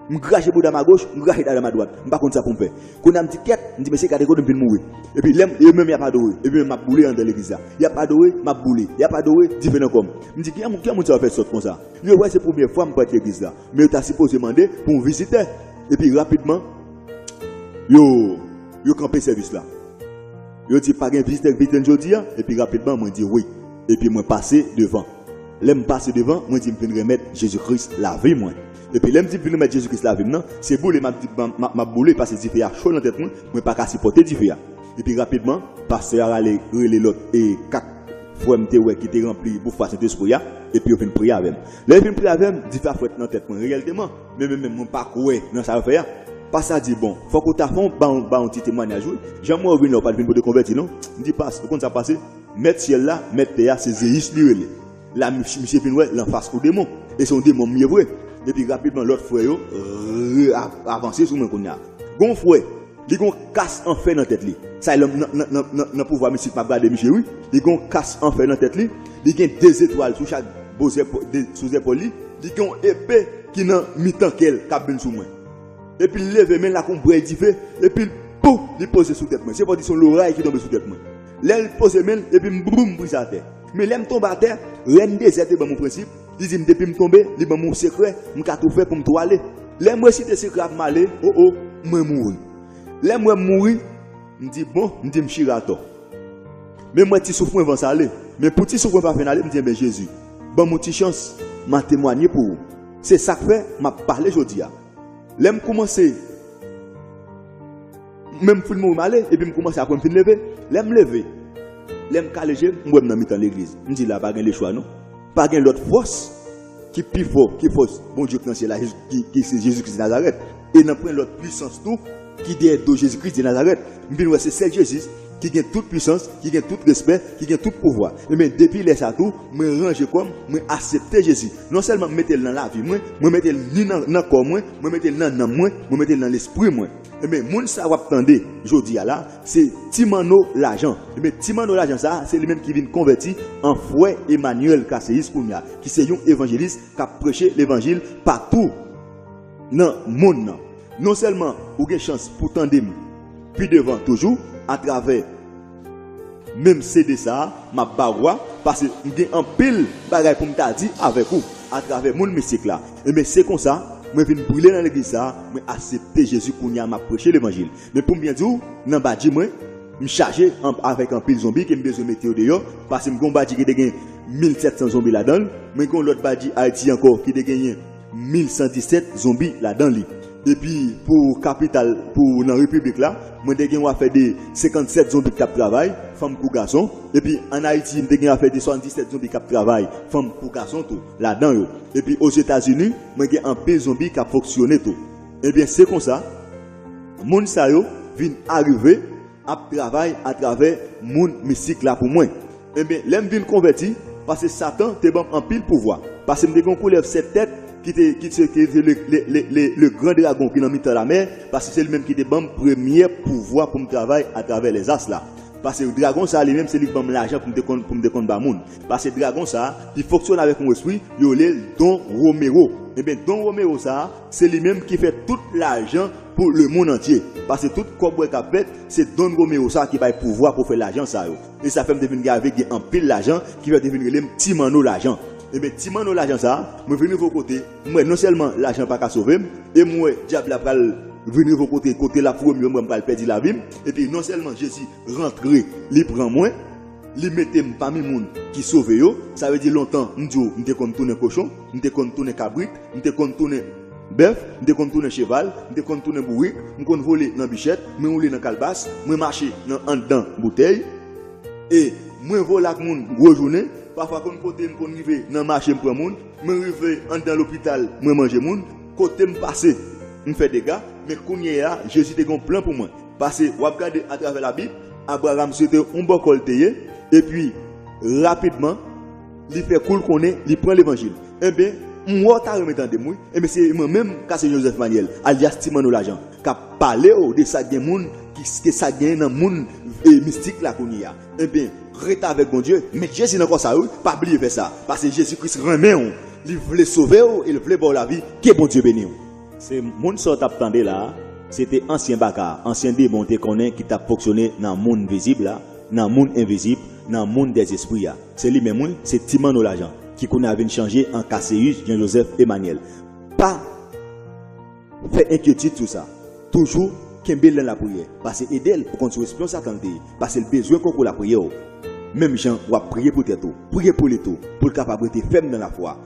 m krache bouda m agoch, m krache dada m adwat. M pa konn sa pou m fè. Kounye a m di, kèt, m di, mesye, gade kote m vin mouri. Epi lè m, yo menm y ap adore, epi m ap boule anndan legliz la. Y ap adore, m ap boule. Y ap adore, dife nan kò m. M di, ki moun, ki moun sa yo fè sòt konsa? Yo wè se premye fwa m parèt legliz la. Men yo ta sipoze mande pou yon vizitè. Epi rapidman, yo, yo kanpe sèvis la. Yo di, pa gen vizitè k vin jodi a? Epi rapidman, mwen di, wi. Epi mwen pase devan. Lè m pase devan, mwen di, m vin remèt Jezi Kris lavi mwen. Epi lè m di, m vin remèt Jezi Kris lavi m nan, se boule m ap di, m ap, m ap boule, paske dife a cho nan tèt mwen, mwen pa ka sipòte dife a. Epi rapidman, pastè a rale, rele lòt e kat frè m te wè ki te ranpli pouvwa Sentespri a, epi yo vin priye avè m. Lè yo vin priye avè m, dife a frèt nan tèt mwen, reyèlteman, men, men, men mwen pa kwè nan sa yo fè a. Pastè a di, bon, fòk ou ta fè yon, ba yon, ba yon ti temwayaj, wi. Jan m wè w vin la, ou pa t vin pou te konvèti, non? M di, pastè, ou konn sa k pase? Mèt syèl la, mèt tè a, se Zeyis li rele. La, mis-, misye vin wè l anfas yon demon. E se yon demon m ye vre. Epi rapidman, lòt frè yo re-, av-, avanse sou mwen kounye a. Gon frè, li gon kas an fè nan tèt li. Sa e nan, nan, nan, nan, nan pouvwa mistik m ap gade misye, wi. Li gon kas an fè nan tèt li. Li gen de zetwal sou chak bò zèpò-, de, sou zèpòl li. Li gen yon epe ki nan mitan kè l k ap benn sou mwen. Epi l leve men l ak yon brèy dife, epi l, pouf, li poze sou tèt mwen. Se fò di se yon loray ki tonbe sou tèt mwen. Lè l poze men l, epi m, boum, m brize atè. Men lè m tonbe atè, rèn dezè te ban m yon prensip, li di m depi m tonbe, li ban m yon sekrè, m ka tou fè pou m tou ale. Lè m resite sekrè a pou m ale, o, o, mwen mouri. Lè m wè m mouri, m di, bon, m di m chire atò. Men m wè ti souf mwen van sa ale. Men pou ti souf mwen pa fin ale, m di, enben, Jezi, Ban m yon ti chans, m a temwanye pou ou. Se sa k fè m ap pale jodi a. Lè m koumanse, men m fin mouri m ale, epi m koumanse apre m fin leve. Lè m leve, lè m kale je m, m wè m nan mitan legliz. M di la pa gen lechwa non. Pa gen lòt fòs ki pi fò ke fòs Bondye ki nan syèl la, ki, ki se Jezi Kris de Nazarèt. E nan pwen lòt pwisans tou ki dèyè do Jezi Kris de Nazarèt. M vin wè se sèl Jezi ki gen tout pwisans, ki gen tout respè, ki gen tout pouvwa. Ebyen, depi lè sa tou, mwen ranje kò m, mwen aksepte Jezi. Non sèlman m mete l nan lavi mwen, mwen mete l ni nan, nan kò mwen, mwen mete l nan nanm mwen, mwen mete l nan lespri mwen. Ebyen, moun sa w ap tande jodi a la, se Ti Manno Lajan. Ebyen, Ti Manno Lajan sa, se li menm ki vin konvèti an frè Emmanuel Casséus kounye a, ki se yon evanjelis k ap preche levanjil patou nan monn nan. Non sèlman ou gen chans pou tande m pi devan toujou atravè menm C D sa a, m ap ba ou a, paske m gen anpil bagay pou m ta di avèk ou atravè moun mistik la. Ebyen, se konsa, mwen vin brile nan legliz sa a, mwen aksepte Jezi kounye a, m ap preche levanjil. Men pou m byen di w, nan badji mwen, m chaje an, avèk anpil zonbi ke m bezwen mete yo deyò, paske m gen yon badji ki te gen mil sèt san zonbi ladan l, mwen gen yon lòt badji Ayiti ankò ki te genyen mil san disèt zonbi ladan li. Epi pou kapital, pou nan repiblik la, mwen te gen yon afè de senkannsèt zonbi k t ap travay, fanm kou gason. Epi ann Ayiti, m te gen afè de swasanndisèt zonbi k ap travay, fanm kou gason tou, ladan yo. Epi Ozetazini, mwen gen anpil zonbi k ap fonksyone tou. Ebyen, se konsa, moun sa yo vin arive ap travay atravè moun mistik la pou mwen. Ebyen, lè m vin konvèti, paske Satan te ban m anpil pouvwa. Paske m te gen yon koulèv sèt tèt ki te, ki te, ki te le, le, le, le, le gran dragon ki nan mitan lamè, paske se li menm ki te ban m premyè pouvwa pou m travay atravè lèzas la. Paske dragon sa a li menm, se li ki ban m lajan pou m te konn, pou m te konn ba moun. Paske dragon sa a, li fonksyone avèk yon espri, yo rele l Don Romero. Ebyen, Don Romero sa a, se li menm ki fè tout lajan pou lemonn antye. Paske tout kòb w wè k ap fèt, se Don Romero sa a ki bay pouvwa pou fè lajan sa yo. E sa fè m te vin gen, gen anpil lajan, ki fè yo te vin rele m Ti Manno Lajan. Ebyen, Ti Manno Lajan sa a, mwen vin rive yon kote, m wè non sèlman lajan pa ka sove m, e m wè dyab la pral vin rive yon kote, kote l ap foure m yo, m wè m pral pèdi lavi m. Epi non sèlman Jezi rantre, li pran mwen, li mete m pami moun ki sove yo. Sa vle di lontan, m di w, m te konn tounen kochon, m te konn tounen kabrit, m te konn tounen bèf, m te konn tounen cheval, m te konn tounen bourik, m konn vole nan bichèt, mwen woule nan kalbas, mwen mache nan anndan boutèy, e mwen vole ak moun gwo jounen, pafwa konn kote m konn rive nan mache m pran moun, mwen rive anndan lopital, mwen manje moun, kote m pase, m fè dega, men kounye a, Jezi te gen yon plan pou mwen. Paske w ap gade atravè Labib, Abraram se te yon bòkò l te ye, epi rapidman, li fè kou l konnen li pran levanjil. Enben, m wè w ta renmen tande m wi. Enben, se mwen menm, Casséus Joseph Emmanuel, alyas Ti Manno Lajan, k ap pale w de sa k gen moun, ki, de sa k gen nan moun, e, mistik la kounye a. Enben, rete avèk Bondye, met Jezi nan kò sa wi, pa bliye fè sa. Paske Jezi Kris renmen w, li vle sove w e li vle ba w lavi. Ke Bondye beni w. Se moun sa w t ap tande la a, se te ansyen baka, ansyen demon te konnen ki t ap fonksyone nan moun vizib la, nan moun envizib, nan moun dèzespri a. Se li menm wi, se Ti Manno Lajan, ki kounye a vin chanje an Casséus Jean Joseph Emmanuel. Pa fè enkyetid sou sa. Toujou kenbe l nan lapriyè. Pase ede l pou konn sou espyon Satan l te ye. Pase l bezwen konkou lapriyè w. Menm jan w ap priye pou tèt ou, priye pou li tou, pou l kapab rete fèm nan lafwa.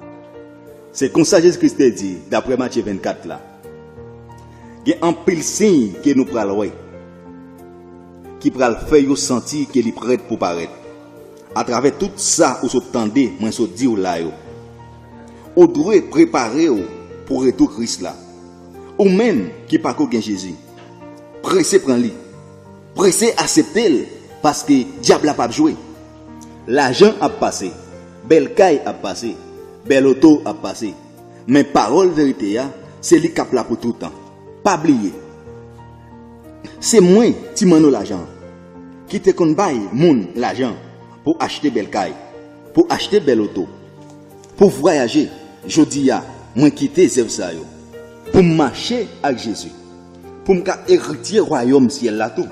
Se konsa Jezi Kris te di, daprè Matye vennkat la, gen anpil siy ke nou pral wè, ki pral fè yo santi ke li prèt pou parèt. Atravè tout sa ou sot tande mwen sot di w la yo, ou dwe prepare w pou retou Kris la. Ou menm ki pako gen Jezi, prese pran li. Prese aksepte l, paske dyab la p ap jwe. Lajan ap pase, bèl kay ap pase, bèl oto ap pase. Men pawòl verite a, se li k ap la pou toutan. Pa bliye, se mwen, Ti Manno Lajan, ki te konn bay moun lajan pou achte bèl kay, pou achte bèl oto, pou vwayaje. Jodi a, mwen kite zèv sa yo pou m mache ak Jezi, pou m ka eritye wayòm syèl la tou.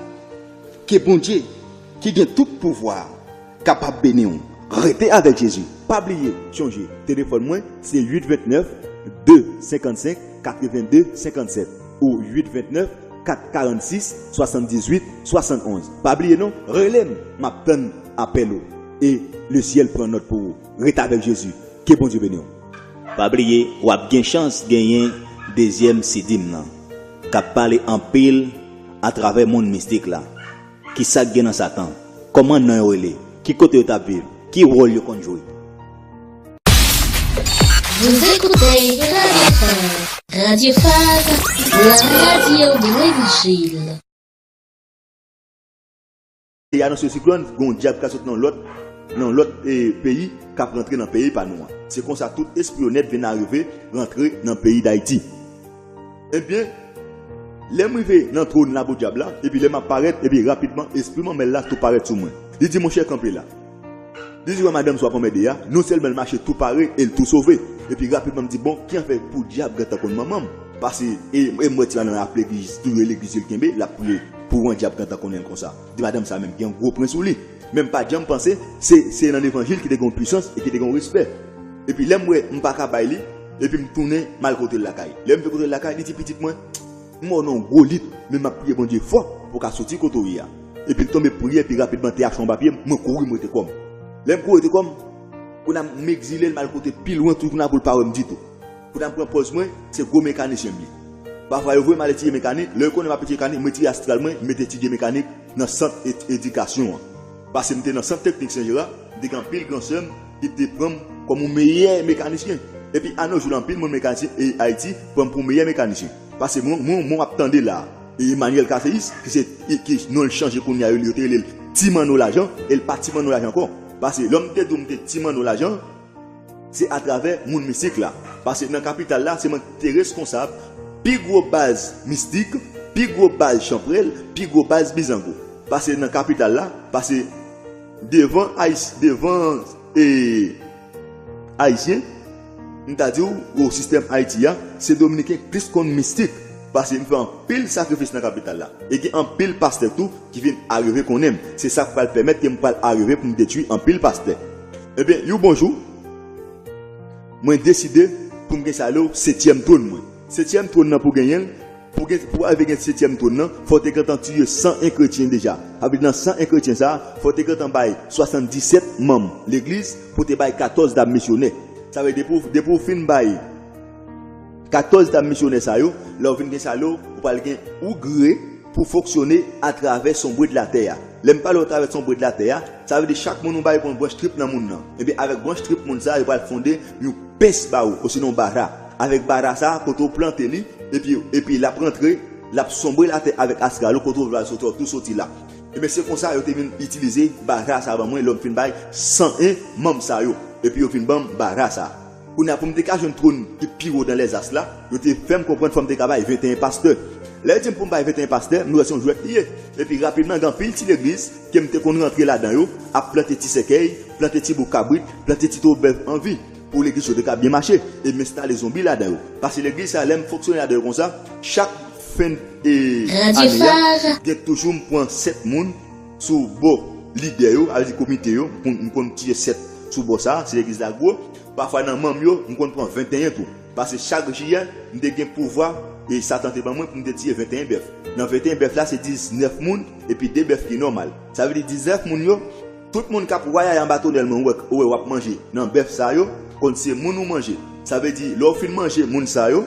Ke Bondye, ki gen tout pouvwa a, kapab beni w. Rete avèk Jezi. Pa bliye, chonje, telefòn mwen, se uit vennèf, de senkannsenk, katrevenn de senkannsèt ou uit vennèf, kat karannsis, swasanndizuit, swasannonz. Pa bliye non, rele m, m ap tann apèl ou. E le syèl pran nòt pou ou. Rete avèk Jezi. Ke Bondye beni w. Pa bliye, w ap gen chans genyen dezyèm C D m nan, k ap pale anpil atravè mond mistik la. Ki sa k gen nan Satan? Kòman non yo rele? Ki kote yo t ap viv? Ki wòl yo konn jwe? Vous écoutez Radio Phare. Radio Phare, la radio de l'évangile. Te anonse siklòn, gen yon dyab k ap sot nan lòt, nan lòt, eh, peyi, k ap rantre nan peyi pa nou an. Se konsa tout espri onèt vin arive rantre nan peyi Dayiti. Ebyen, lè m rive nan twòn labodyab la, epi lè m ap parèt, epi rapidman, espri manmèl la tou parèt sou mwen. Li di, "Monchè, kanpe la." Li di, "Wè madanm sa w ap anmède a." Non sèlman l mache tou pare e l tou sove. Epi rapidman, m di, "Bon, ki afè pou dyab gentan konn manman m?" Pase, e, e m wè ti madanm ap legliz, touye legliz li kenbe, l ap priye pou yon dyab gentan konnen l konsa. Di, "Madanm sa menm, gen yon gwo pwen sou li." Men m pa t janm panse, se, se nan levanjil ki te gen yon pwisans e ki te gen yon respè. Epi lè m wè m pa ka bay li, epi m tounen m al kote l lakay. Lè m vin kote l lakay, li di, "Pitit mwen, m wè w nan yon gwo lit, men m ap priye Bondye fò pou w ka soti kote w ye a." Epi l tonbe priye, epi rapidman te achte yon papye, mwen kouri m rete kò m. Lè m kouri rete kò m, kounye a m egzile l, m al kote pi lwen tou, kounye a pou l pa wè m ditou. Kounye a m pran pòz mwen, se gwo mekanisyen m ye. Pafwa yo voye m al etidye mekanik, lè yo konnen m ap etidye mekanik, m retire astral mwen, m mete etidye mekanik nan sant et- edikasyon an. Pase m te nan sant teknik Sen Jera, m te gen anpil gran sè m ki te pran m kòm yon meyè mekanisyen. Epi anojou la, anpil moun mekanisyen e Ayiti pran m pou meyè mekanisyen. Pase mwen, mwen, mwen ap tande la, e Emmanuel Caceis, ki se, ki non l chanje kounye a, yo te rele l Ti Manno Lajan, e l pa Ti Manno Lajan ankò. Pase lè m te di w m te Ti Manno Lajan, se atravè moun mistik la. Pase nan kapital la, se mwen ki te reskonsab pi gwo baz mistik, pi gwo baz chanpwèl, pi gwo baz bizango. Pase nan kapital la, pase devan Ayis-, devan, e, Ayisyen, m ta di w, o sistèm Ayiti a, se Dominiken k plis konn mistik. Pase m fè anpil sakrifis nan kapital la. E gen anpil pastè tou ki vin arive konnen m. Se sa k pral pèmèt ke m pral arive pou m detwi anpil pastè. Ebyen, yon bon jou, mwen deside pou m gen sa yo setyèm twòn mwen. Setyèm twòn nan pou genyen l, pou gen, pou arive gen setyèm twòn nan, fò w te gentan tiye san en kretyen deja. Sa vle di nan san en kretyen sa a, fò w te gentan bay swasanndisèt manm legliz pou te bay katòz dam misyonè. Sa vle di depi w, depi w fin bay katòz dam misyonè sa yo, lè w vin gen sa yo, ou pral gen ou gre pou fonksyone atravè sonbre de la tè a. Lè m pale w atravè sonbre de la tè a, sa vle di chak moun ou bay pran branch trip nan moun nan. Ebyen, avèk branch trip moun sa a, yo pral fonde yon pens ba ou, osinon bara. Avèk bara sa a, kote w plante li, epi, epi l ap rantre, l ap sonbre latè avèk astral ou, kote w vle al soti, w ap tou soti la. Ebyen, se konsa yo te vin itilize bara sa a ban mwen, lè m fin bay san en manm sa yo. Epi yo vin ban m bara sa a. Kounye a, pou m te ka jwenn twòn ki pi wo dan lèzas la, yo te fè m konprann fò m te ka bay venteyen pastè. Lè yo di m pou m bay venteyen pastè, m wè se yon jwèt li ye. Epi rapidman, gen anpil ti legliz ke m te konn rantre ladan yo, ap plante ti sèkèy, plante ti bouk kabrit, plante ti twouvo bèf an vi, pou legliz yo te ka byen mache, e m enstale zonbi ladan yo. Pase legliz sa, lè m fonksyone ladan yo konsa, chak fen, e, ane a, gen toujou m pran sèt moun sou bò lidè yo, sa vle di komite yo, m konn, m konn tiye sèt sou bò sa, si legliz la gwo, pafwa nan manm yo, m konn pran venteyen tou. Pase chak jiyè, m te gen pouvwa, e Satan te ban mwen pou m te tiye venteyen bèf. Nan venteyen bèf la, se diznèf moun, epi de bèf ki nòmal. Sa vle di diznèf moun yo, tout moun k ap wayay anba tonèl mwen, ou wè, ou wè w ap manje nan bèf sa yo, konn se moun ou manje. Sa vle di, lè w fin manje moun sa yo,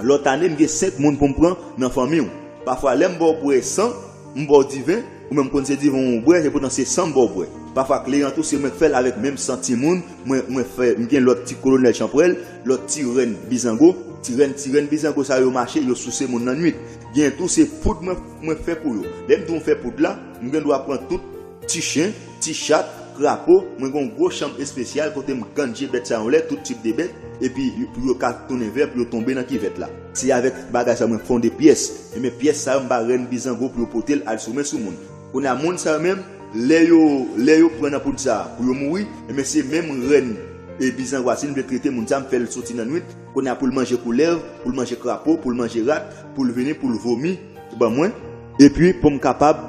lòt ane, m gen senk moun pou m pran nan fanmi w. Pafwa, lè m ba w bwè san, m ba w diven, ou menm konn se diven w bwè, epoutan se san m ba w bwè. Pafwa, kleran tou, se mwen k fè l avèk menm san timoun, mwen, mwen fè, m gen lòt ti kolonèl chanpwèl, lòt ti rèn bizango, ti rèn, ti rèn bizango sa yo mache, yo souse moun nan nwit. Gen tou, se poud mwen, mwen fè pou yo. Lè m di w m fè poud la, m gen dwa pran tout ti chen, ti chat, krapo, mwen gen yon gwo chanm espesyal kote m ganje bèt sa yo anlè, tout tip de bèt, epi pou yo ka tounen vè, pou yo tonbe nan kivèt la. Se avèk bagay sa mwen fonde pyès. Ebyen, pyès sa yo, m ba rèn bizango pou yo pote l al soumen sou moun. Kounye a, moun sa yo menm, lè yo, lè yo pran nan poud sa a pou yo mouri, ebyen, se menm rèn e bizango a, si m vle trete moun sa a, m fè l soti nan nwit. Kounye a, pou l manje koulèv, pou l manje krapo, pou l manje rat, pou l vini, pou l vomi ban mwen. Epi, pou m kapab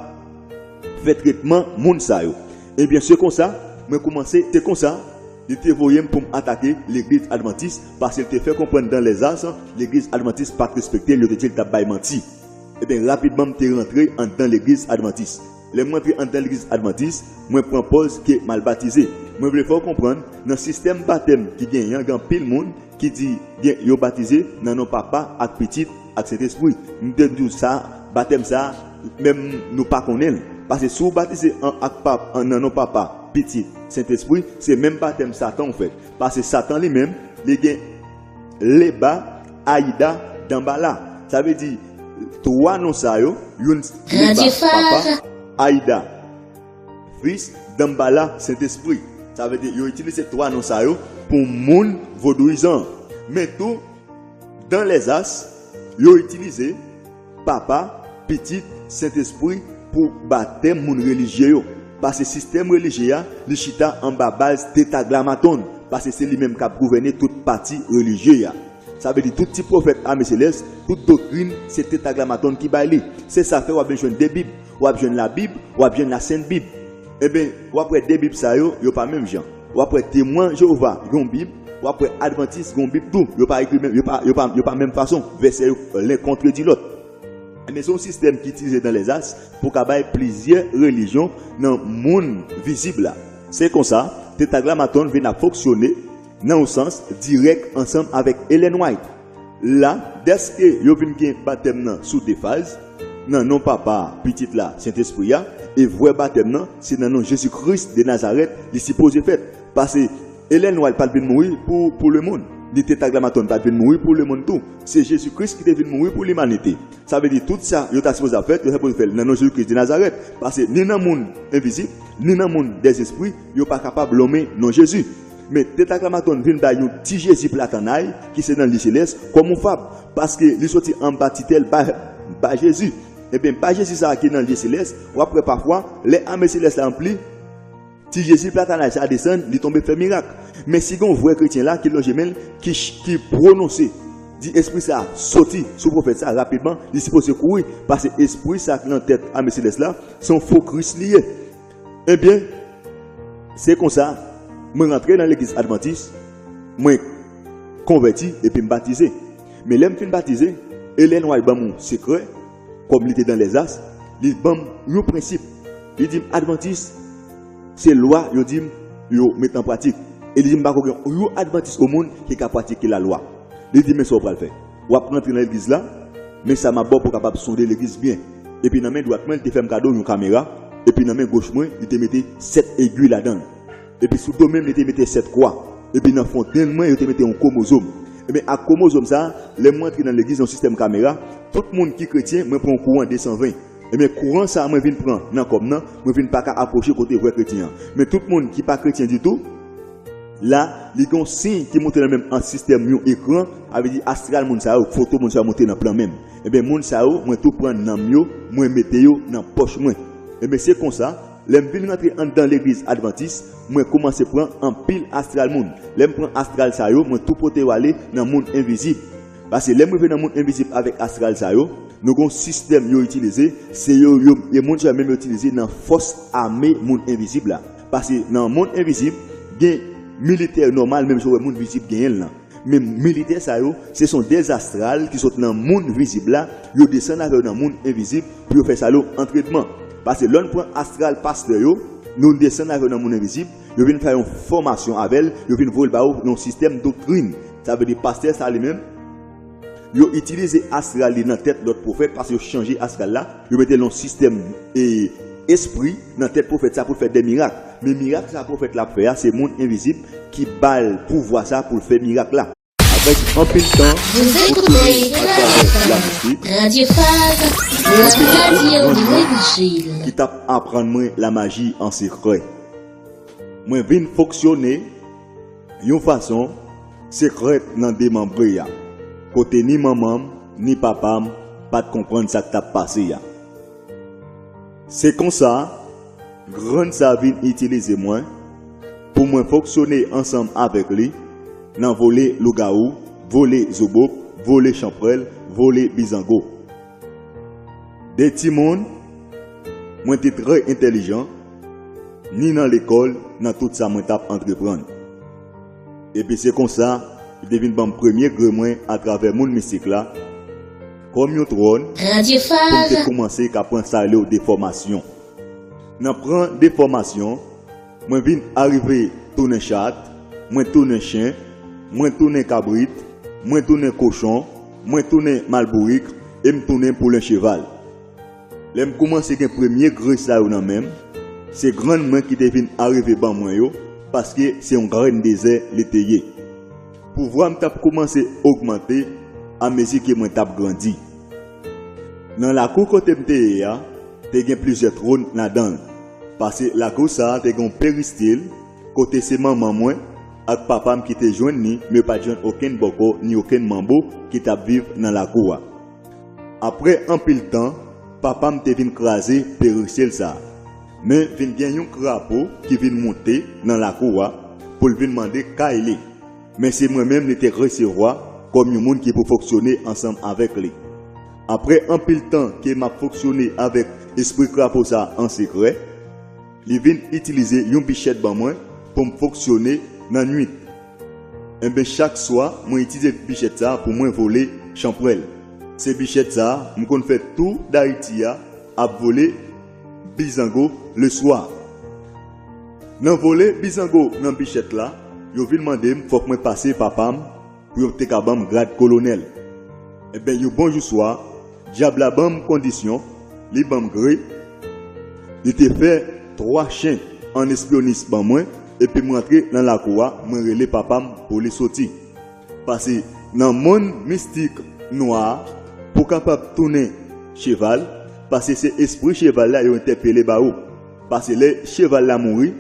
fè tretman moun sa yo. Ebyen, se konsa, mwen koumanse, te konsa, li te voye m pou m atake legliz advantis, paske l te fè konprann dan lèzas, legliz advantis pa t respekte l, yo te di l t ap bay manti. Ebyen, rapidman, m te rantre anndan legliz advantis. Lè m rantre anndan legliz advantis, mwen pran pòz ke m al batize. Mwen vle fè w konprann, nan sistèm batèm ki genyen an, gen anpil moun ki di gen, yo batize nan non Papa ak Pitit ak Sentespri. M te di w sa, batèm sa, menm nou pa konnen l. Paske si w batize an, ak pap, an, nan non Papa, Pitit, Sentespri, se menm batèm Satan w fè. Paske Satan li menm, li gen Leba, Ayida, Danbala. Sa vle di, twa non sa yo, youn Leba, Papa, Ayida, Fis, Danbala, Sentespri. Sa vle di, yo itilize twa non sa yo pou moun vodouyizan. Men tou, dan lèzas, yo itilize Papa, Pitit, Sentespri pou batèm moun relijye yo. Paske sistèm relijye a, li chita anba baz Tetagramaton, paske se li menm k ap gouvène tout pati relijye a. Sa vle di tout ti pwofèt ame selès, tout doktrin, se Tetagramaton ki bay li. Se sa fè w ap vin jwenn de Bib, w ap jwenn Labib, w ap jwenn Lasent Bib. Enben, w ap wè de Bib sa yo, yo pa menm jan. W ap wè Temwen Jewova gen yon Bib, w ap wè Advantis gen yon Bib tou. Yo pa ekri menm, yo pa, yo pa, yo pa menm fason. Vèsè yo len kontredi lòt. Enben, se yon sistèm ki itilize dan lèzas pou ka bay plizyè relijyon nan monn vizib la. Se konsa, Tetagramaton vin ap fonksyone nan yon sans dirèk ansanm avèk Ellen White. La, dèske yo vin gen batèm nan sou de faz, nan non Papa a, Pitit la, Sentespri a, e vrè batèm nan, se nan non Jezi Kris de Nazarèt, li sipoze fèt. Paske Ellen White pa t vin mouri pou, pou lemonn, ni Tetagramaton pa t vin mouri pou lemonn tou. Se Jezi Kris ki te vin mouri pou limanite. Sa vle di tout sa yo ta sipoze ap fèt, yo ta sipoze fè l nan non Jezi Kris de Nazarèt. Paske ni nan monn envizib, ni nan monn dèzespri, yo pa kapab lonmen non Jezi. Men Tetagramaton vin bay yon ti Jezi platannay ki se nan lye selès kòm yon fab, paske li soti anba titèl ba, ba Jezi. Ebyen, ba Jezi sa a ki nan lye selès, w ap wè pafwa, lè ame selès la ranpli, ti Jezi platannay sa a desann, li tonbe fè mirak. Men si gen yon vrè kretyen la ki lonje men l, ki, ki pwononse, di espri sa a soti sou pwofèt sa a rapidman, li sipoze kouri, paske espri sa a ki nan tèt ame selès la, se yon fo Kris li ye. Ebyen, se konsa, mwen rantre nan legliz advantis, mwen konvèti epi m batize. Men lè m fin batize, Ellen White ban m yon sekrè, kòm li te dan lèzas, li ban m yon prensip. Li di m, advantis, se lwa yo di m yo met an pratik. E li di m, pa ko gen yon advantis o monn ki ka pratike lalwa. Li di m, men sa w pral fè. W ap rantre nan legliz la, men sa m ap ba w pou w kapab sonde legliz byen. Epi nan men dwat mwen, li te fè m kado yon kamera, epi nan men goch mwen, li te mete sèt egwi ladan l. Epi sou do men m, li te mete sèt kwa. Epi nan fontenn mwen, yo te mete yon kwomozòm. Ebyen, ak kwomozòm sa a, lè m rantre nan legliz, yon sistèm kamera, tout moun ki kretyen, mwen pran yon kouran de san ven. Ebyen, kouran sa a mwen vin pran nan kò m nan, mwen vin pa ka apwoche kote vrè kretyen an. Men tout moun ki pa kretyen ditou, la, li gen yon siy ki monte nan men m an sistèm yon ekran, sa vle di astral moun sa yo, foto moun sa yo monte nan plan men m. Ebyen, moun sa yo, mwen tou pran nanm yo, mwen mete yo nan pòch mwen. Ebyen, se konsa, lè m vin rantre anndan legliz advantis, mwen kòmanse pran anpil astral moun. Lè m pran astral sa yo, mwen tou pote yo ale nan monn envizib. Paske lè m rive nan monn envizib avèk astral sa yo, nou gen yon sistèm yo itilize, se yo, yo, e moun sa yo menm yo itilize nan fòs ame monn envizib la. Paske nan monn envizib, gen militè nòmal, menm jan w wè moun vizib genyen l lan. Men militè sa yo, se son dèzastral ki sot nan monn vizib la, yo desann avè yo nan monn envizib pou yo fè sa yo antrenman. Paske lè n pran astral pastè yo, nou desann avè yo nan monn envizib, yo vin fè yon fòmasyon avè l, yo vin voye l ba yo nan yon sistèm doktrin. Sa vle di pastè sa li menm, yo itilize astral li nan tèt lòt pwofèt, paske yo chanje astral la, yo mete l nan yon sistèm, e, espri nan tèt pwofèt sa pou l fè de mirak. Men mirak sa pwofèt la ap fè a, se monn envizib ki ba l pouvwa sa pou l fè mirak la. Avèk anpil tan, Vous écoutez atravè lamizik, Radio Phare, la radio de l'évangile, ki t ap aprann mwen lamaji an sekrè. Mwen vin fonksyone yon fason sekrè nan demanbre a, kote ni manman m, ni papa m pa t konprann sa k t ap pase a. Se konsa, grann sa vin itilize mwen pou mwen fonksyone ansanm avèk li nan vole lougawou, vole zobop, vole chanpwèl, vole bizango. De timoun, mwen te trè entèlijan, ni nan lekòl, nan tout sa mwen t ap antreprann. Epi se konsa, li te vin ban m premye gre mwen atravè monn mistik la, kòm yon twòn, pou m te kòmanse ka pran sa yo rele yo defòmasyon. Nan pran de fòmasyon, mwen vin arive tounen chat, mwen tounen chen, mwen tounen kabrit, mwen tounen kochon, mwen tounen malbourik, e m tounen poulen cheval. Lè m koumanse gen premye gre sa yo nan men m, se grann mwen ki te vin arive ban mwen yo, paske se yon grenn dezè li te ye. Pouvwa m t ap koumanse ogmante amezi ke mwen t ap grandi. Nan lakou kote m te ye a, te gen plizyè twòn ladan l. Pase lakou sa a te gen yon peristil, kote se manman mwen ak papa m ki te jwenn li, men yo pa t jwenn okenn bòkò ni okenn manbo ki t ap viv nan lakou a. Apre anpil tan, papa m te vin kraze peristil sa a. Men vin gen yon krapo ki vin moute nan lakou a pou l vin mande kay li. Men se mwen menm li te resevwa kòm yon moun ki pou fonksyone ansanm avèk li. Apre anpil tan ke m ap fonksyone avèk espri krapo sa a an sekrè, li vin itilize yon bichèt ban mwen pou m fonksyone nan nuit. Enben, chak swa, mwen itilize bichèt sa a pou mwen vole chanpwèl. Se bichèt sa a, m konn fè tou Dayiti a ap vole bizango leswa. Nan vole bizango nan bichèt la, yo vin mande m fòk mwen pase papa m pou yo te ka ban m grad kolonèl. Enben, yon bon jou swa, dyab la ban m kondisyon, li ban m gre, li te fè twa chen an espyonis ban mwen, epi m rantre nan lakou a, mwen rele papa m pou li soti. Pase nan monn mistik nwa a, pou w kapab tounen cheval, pase se espri cheval la yo entèpele ba ou. Pase lè cheval la mouri,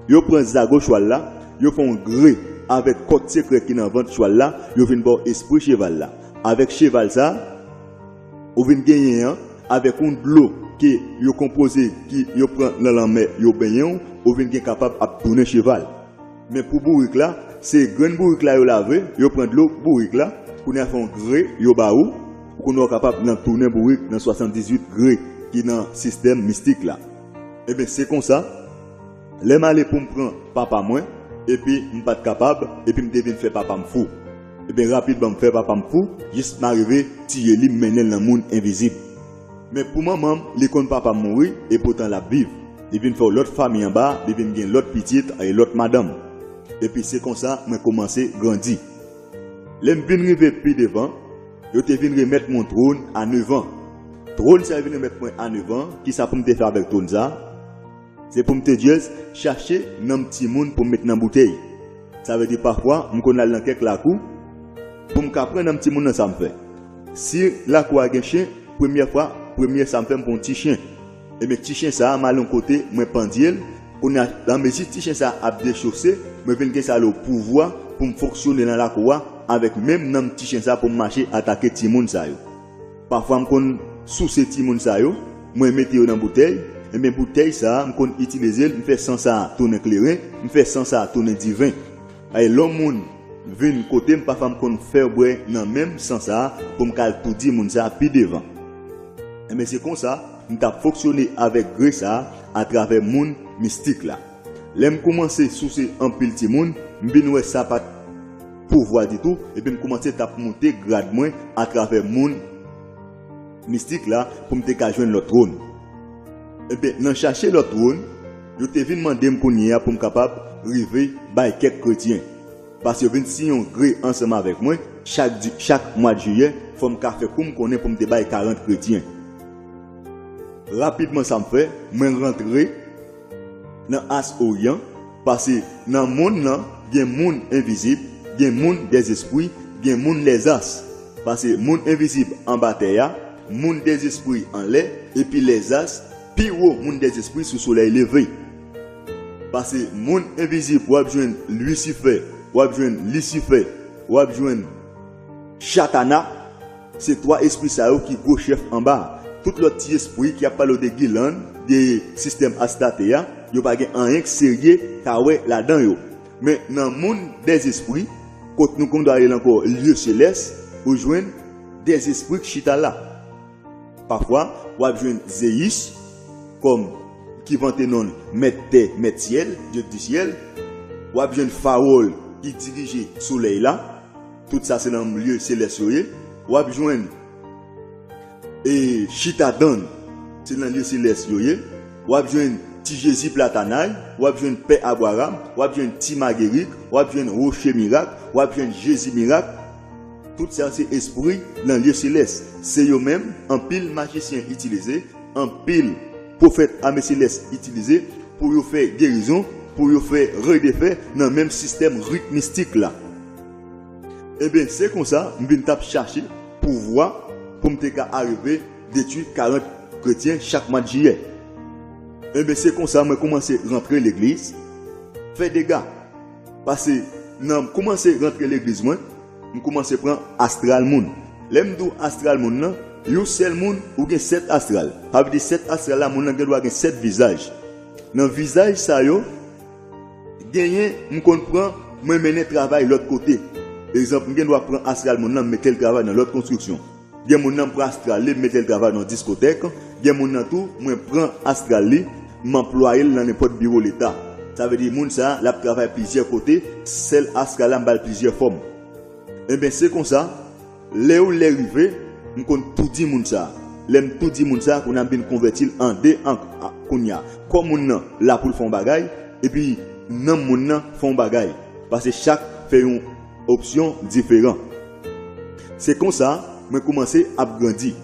yo pran zago chwal la, yo fè yon gre avèk kòd sekrè ki nan vant chwal la, yo vin ba w espri cheval la. Avèk cheval sa, ou vin genyen an, avèk yon dlo ke yo konpoze, ki yo pran nan lanmè, yo benyen w, ou vin gen kapab ap tounen cheval. Men pou bourik la, se grenn bourik la yo lave, yo pran dlo bourik la, kounye a fè yon gre yo ba ou, ou kounye a w kapab nan tounen bourik nan swasanndizuit gre ki nan sistèm mistik la. Enben, se konsa, lè m ale pou m pran papa mwen, epi m pa t kapab, epi m te vin fè papa m fou. Enben, rapidman m fè papa m fou, jis m arive tiye li, m mennen l nan monn envizib. Men pou manman m, li konn papa m mouri, e poutan l ap viv. Li vin fè yon lòt fanmi anba, li vin gen lòt pitit e lòt madanm. Epi se konsa mwen kòmanse grandi. Lè m vin rive pi devan, yo te vin remèt mwen yon twòn a nevan. Twòn sa yo vin remèt mwen a nevan, kisa pou m te fè avèk twòn sa? Se pou m te djèz chache nanm timoun pou m met nan boutèy. Sa vle di pafwa, m konn al nan kèk lakou pou m ka pran nanm timoun nan sa m fè. Si lakou a gen chen, premyè fwa, premye sa m fè, m pran yon ti chen. Ebyen, ti chen sa a, m al yon kote, mwen pandye l. Kounye a, lanmezi ti chen sa a ap dechose, mwen vin gen sa yo pouvwa pou m fonksyone nan lakou a avèk menm nanm ti chen sa a pou m mache atake timoun sa yo. Pafwa m konn souse timoun sa yo, mwen mete yo nan boutèy, ebyen boutèy sa a, m konn itilize l, m fè san sa a tounen kleren, m fè san sa a tounen diven. Ay, lè yon moun vin kote m, pafwa m konn fè bwè nan menm san sa a pou m ka al toudi moun sa a pi devan. Ebyen, se konsa m t ap fonksyone avèk gre sa a atravè moun mistik la. Lè m kòmanse souse anpil timoun, m vin wè sa pa t pouvwa ditou, epi m kòmanse t ap moute grad mwen atravè moun mistik la pou m te ka jwenn lòt twòn. Ebyen, nan chache lòt twòn, yo te vin mande m kounye a pou m kapab rive bay kèk kretyen. Paske yo vin siyen yon gre ansanm avèk mwen, chak di, chak mwa jiyè, fò m ka fè kou m konnen pou m te bay karant kretyen. Rapidman sa m fè, mwen rantre nan as oryan, pase nan monn nan, gen moun envizib, gen moun dèzespri, gen moun lèzas. Pase moun envizib anba tè a, moun dèzespri anlè, epi lèzas pi wo moun dèzespri sou solèy leve. Pase moun envizib, w ap jwenn Lisifè, w ap jwenn Lisifè, w ap jwenn Chatana. Se twa espri sa yo ki gwo chèf anba a. Tout lòt ti espri ki ap pale w de gilann, de sistèm Astarte a, yo pa gen anyen k serye ka wè ladan yo. Men nan monn dèzespri, kot nou konn rele l ankò lye selès, ou jwenn dèzespri k chita la. Pafwa, w ap jwenn Zeyis, kòm ki vante non l mèt tè, mèt syèl, dye di syèl. W ap jwenn Fawòl ki dirije solèy la. Tout sa se nan lye selès yo ye. W ap jwenn e Chitadan, se nan lye selès yo ye. W ap jwenn Ti Jezi Platanay, w ap jwenn Pè Abraram, w ap jwenn Ti Magerik, w ap jwenn Woche Mirak, w ap jwenn Jezi Mirak. Tout sa se espri nan lye selès. Se yo menm, anpil majisyen itilize, anpil pwofèt ame selès itilize pou yo fè gerizon, pou yo fè rèy de fè nan menm sistèm rit mistik la. Ebyen, se konsa, m vin t ap chache pouvwa pou m te ka arive detwi karant kretyen chak mwa jiyè. Ebyen, se konsa mwen koumanse rantre legliz, fè dega. Pase nan m koumanse rantre legliz mwen, m koumanse pran astral moun. Lè m di w astral moun nan, yon sèl moun, ou gen sèt astral. Sa vle di sèt astral la, moun nan gen dwa gen sèt vizaj. Nan vizaj sa yo, genyen, m konn pran, mwen mennen travay lòt kote. Egzanp, m gen dwa pran astral moun nan, m mete l travay nan lòt konstriksyon. Gen moun nan, m pran astral li, m mete l travay nan diskotèk. Gen moun nan tou, mwen pran astral li, m anplwaye l nan nenpòt biwo leta. Sa vle di, moun sa a, l ap travay plizyè kote, sèl astral la, m ba l plizyè fòm. Ebyen, se konsa, lè yo lè rive, m konn toudi moun sa a. Lè m toudi moun sa a, kounye a m vin konvèti l an de an a- kounye a. Kò moun nan la pou l fè yon bagay, epi nanm moun nan fè yon bagay. Pase chak fè yon opsyon diferan. Se konsa, mwen koumanse ap grandi.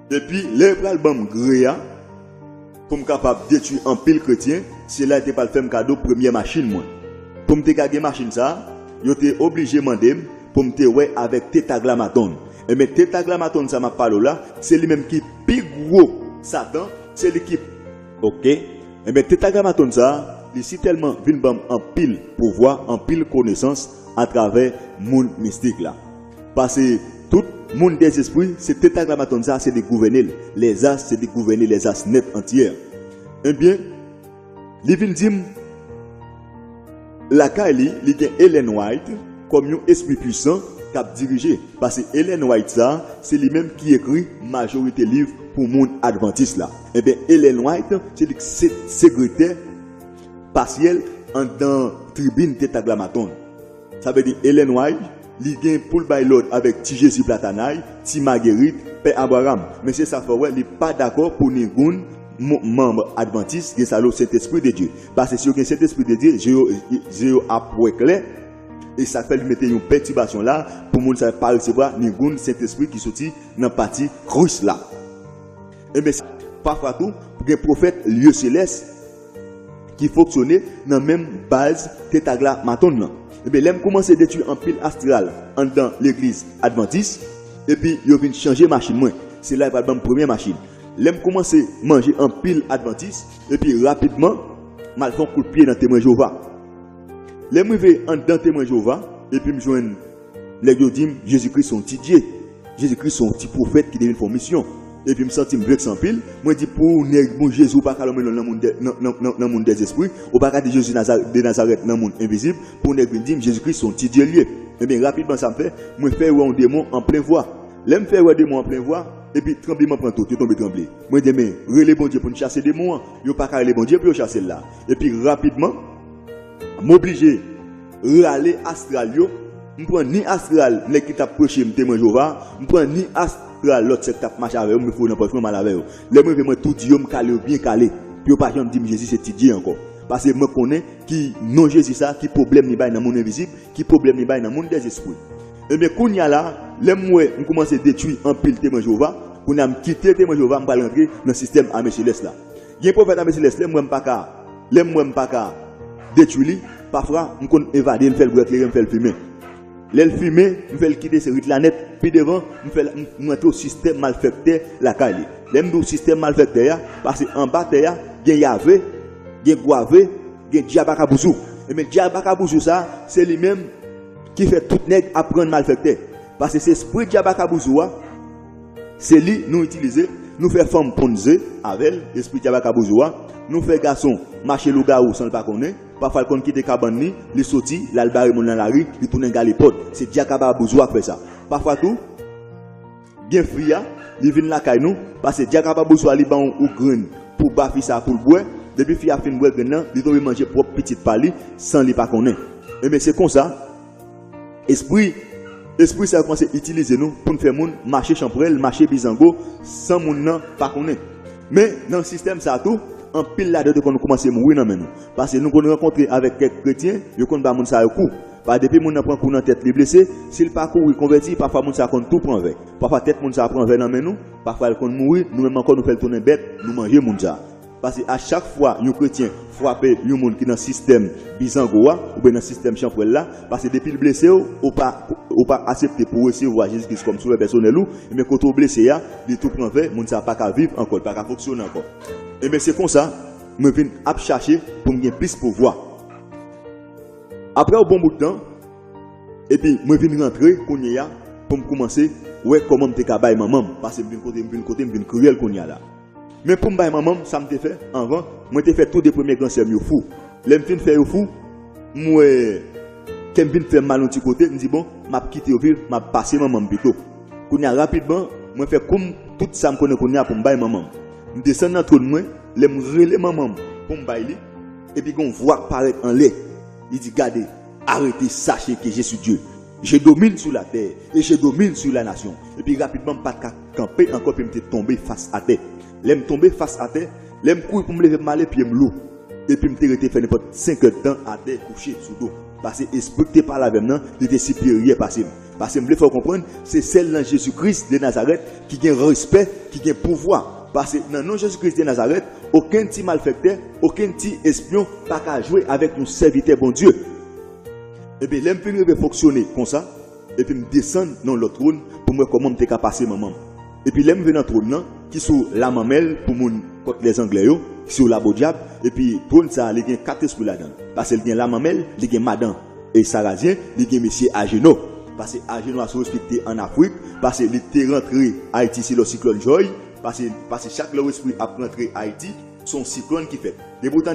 Epi, lè yo pral ban m gre a, pou m kapab detwi anpil kretyen, se la yo te pral fè m kado premyè machin mwen. Pou m te ka gen machin sa a, yo te oblije mande m pou m te wè avèk Tetaglamaton. Ebyen, Tetaglamaton sa m ap pale w la, se li menm ki pi gwo Satan, se li ki, oke. Ebyen, Tetaglamaton sa a, li sitèlman vin ban m anpil pouvwa, anpil konesans atravè mond mistik la. Pase tout moun dèzespri, se Tetaglamaton sa a, se li gouvène l. Lèzas, se li gouvène lèzas nèt antyè. Ebyen, li vin di m, lakay li, li gen Ellen White kòm yon espri pwisan k ap dirije. Pase Ellen White sa a, se li menm ki ekri majorite liv pou moun advantis la. Ebyen, Ellen White, se li k se- sekretè pasyèl anndan tribin Tetaglamaton. Sa vle di Ellen White, li gen pou l bay lòd avèk Ti Jezi Platanay, Ti Magerit, Pè Abraram. Men se sa fè w wè, li pa dakò pou ningoun mo- manm advantis gen sa lo Sentespri de Dye. Pase si yo gen Sentespri de Dye, je yo, je yo ap wè klè. E sa k fè li mete yon pètibasyon la pou moun sa yo pa resevwa ningoun Sentespri ki soti nan pati Kris la. Ebyen, pafwa tou, gen pwofèt lye selès ki fonksyone nan menm baz Tetaglamaton nan. Ebyen, lè m koumanse detwi anpil astral anndan legliz advantis, epi yo vin chanje machin mwen. Se la yo pral ban m premye machin. Lè m koumanse manje anpil advantis, epi rapidman, m al fè yon kout pye nan Temwen Jewova. Lè m rive anndan Temwen Jewova, epi m jwenn nèg yo di m, Jezikri se yon ti dye. Jezikri se yon ti pwofèt ki te vin fè yon misyon. Epi m santi m vekse anpil. Mwen di, pou nèg, bon, Jezi, ou pa ka lonmen non nan moun dè- nan, nan, nan, nan moun dèzespri. Ou pa ka di Jezi Naza- de Nazarèt nan moun envizib. Pou nèg vin di m, Jezikri se yon ti dye l ye. Ebyen, rapidman, sa m fè, mwen fè wè yon demon an plen vwa. Lè m fè wè demon an plen vwa, epi tranbleman pran tout, yo tonbe tranble. Mwen di, men, rele Bondye pou n chase demon an. Yo pa ka rele Bondye pou yo chase l la. Epi rapidman, m oblije rale astral yo. M pran ni astral nèg ki t ap preche m, Temwen Jewova, m pran ni astral lòt sèk k t ap mache avè yo, m foure nan pòch mwen, m al avè yo. Lè mwen rive, mwen tou di yo, m kale yo byen kale, pou yo pa janm di m Jezi se ti Dye ankò. Paske mwen konnen ki non Jezi sa, ki pwoblèm li bay nan moun envizib, ki pwoblèm li bay nan moun dèzespri. Ebyen, kounye a la, lè m wè m koumanse detwi anpil Temwen Jewova, kounye a m kite Temwen Jewova, m pral rantre nan sistèm ame selès la. Gen pwofèt ame selès, lè m wè m pa ka, lè m wè m pa ka detwi li, pafwa, m konn evade l, m fè l bwè kleren, m fè l fimen. Lè l fimen, m fè l kite se rit la nèt, pi devan, m fè l, m, m rantre yon sistèm malfèktè lakay li. Lè m di w sistèm malfèktè a, pase anba tè a, gen yave, gen gwave, gen dyab akabouzou. Ebyen, dyab akabouzou sa, se li menm ki fè tout nèg aprann malfèktè. Pase se espri dyab akabouzou a, se li nou itilize, nou fè fanm ponn ze avè l, espri dyab akabouzou a, nou fè gason mache lougawou san l pa konnen, pafwa l konn kite kabann li, li soti, l al bare moun nan lari, li tounen galipòt. Se dyab akabouzou a k fè sa. Pafwa tou, gen fi a, li vin lakay nou, pase dyab akabouzou a li ba w yon grenn pou ba fi sa pou l bwè, depi fi a fin bwè grenn nan, li tonbe manje pwòp pitit pa li, san li pa konnen. Ebyen, se konsa, espri, espri sa yo kòmanse itilize nou pou n fè moun mache chanpwèl, mache bizango, san moun nan pa konnen. Men, nan sistèm sa tou, Anpil ladan yo te konn kòmanse mouri nan men nou. Paske nou konn rankontre avèk kèk kretyen, yo konn ba moun sa yo kou. Pa depi moun nan pran kou nan tèt, li blese, si l pa kouri konvèti, pafwa moun sa konn tou pran vè. Pafwa tèt moun sa pran vè nan men nou, pafwa l konn mouri, nou menm ankò nou fè l tounen bèt, nou manje moun sa. Paske a chak fwa yon kretyen frape yon moun ki nan sistèm bizango a, oubyen nan sistèm chanpwèl la, paske depi l blese w, ou pa, ou pa aksepte pou w resevwa Jezi Kris kòm sovè pèsonèl ou, ebyen kote w blese a, li tou pran vè, moun sa pa ka viv ankò, li pa ka fonksyone ankò. Ebyen se konsa, mwen vin ap chache pou m gen plis pouvwa. Apre yon bon bout tan, epi mwen vin rantre kounye a pou m kòmanse wè kòman m te ka bay manman m, paske m vin kote, m vin kote, m vin kriyèl kounye a la. Men pou m bay manman m, sa m te fè anvan, mwen te fè tou de premye gran sè m yo fou. Lè m fin fè yo fou, m wè kè m vin fè m mal yon ti kote, m di bon, m ap kite yo viv, m ap pase manman m pito. Kounye a rapidman, mwen fè kou m, tout sa m konnen kounye a pou m bay manman m. M desann nan twòn mwen, lè m rele manman m pou m bay li, epi gen yon vwa k parèt anlè. Li di, gade, arrêtez, sachez que je suis Dieu. Je domine sur la terre et je domine sur la nation. Epi rapidman, m pa t ka kanpe ankò, epi m te tonbe fas atè. Lè m tonbe fas atè, lè m kouri pou m leve m ale, pye m lou. Epi m te rete fè nenpòt senk èdtan atè kouche sou do. Paske espri ki te pale avè m nan, li te siperyè pase m. Paske m vle fè w konprann, se sèl nan Jezi Kris de Nazarèt ki gen respè, ki gen pouvwa. Paske nan non Jezi Kris de Nazarèt, okenn ti malfektè, okenn ti espyon pa ka jwe avèk yon sèvitè Bondye. Ebyen, lè m fin rive fonksyone konsa, epi m desann nan yon lòt twòn pou m wè kòman m te ka pase manman m. Epi lè m rive nan twòn nan, ki sou lamanmèl pou moun kòt lèzanglè yo, ki sou labodyab, epi twòn sa a, li gen kat espri ladan l. Paske l gen lamanmèl, li gen madan e Sarazyen, li gen mesye Ajeno. Paske Ajeno a se yon espri ki te ann Afrik, paske li te rantre Ayiti se lè siklòn Joy, paske, paske chak lè yon espri ap rantre Ayiti, se yon siklòn ki fèt. Depi w tande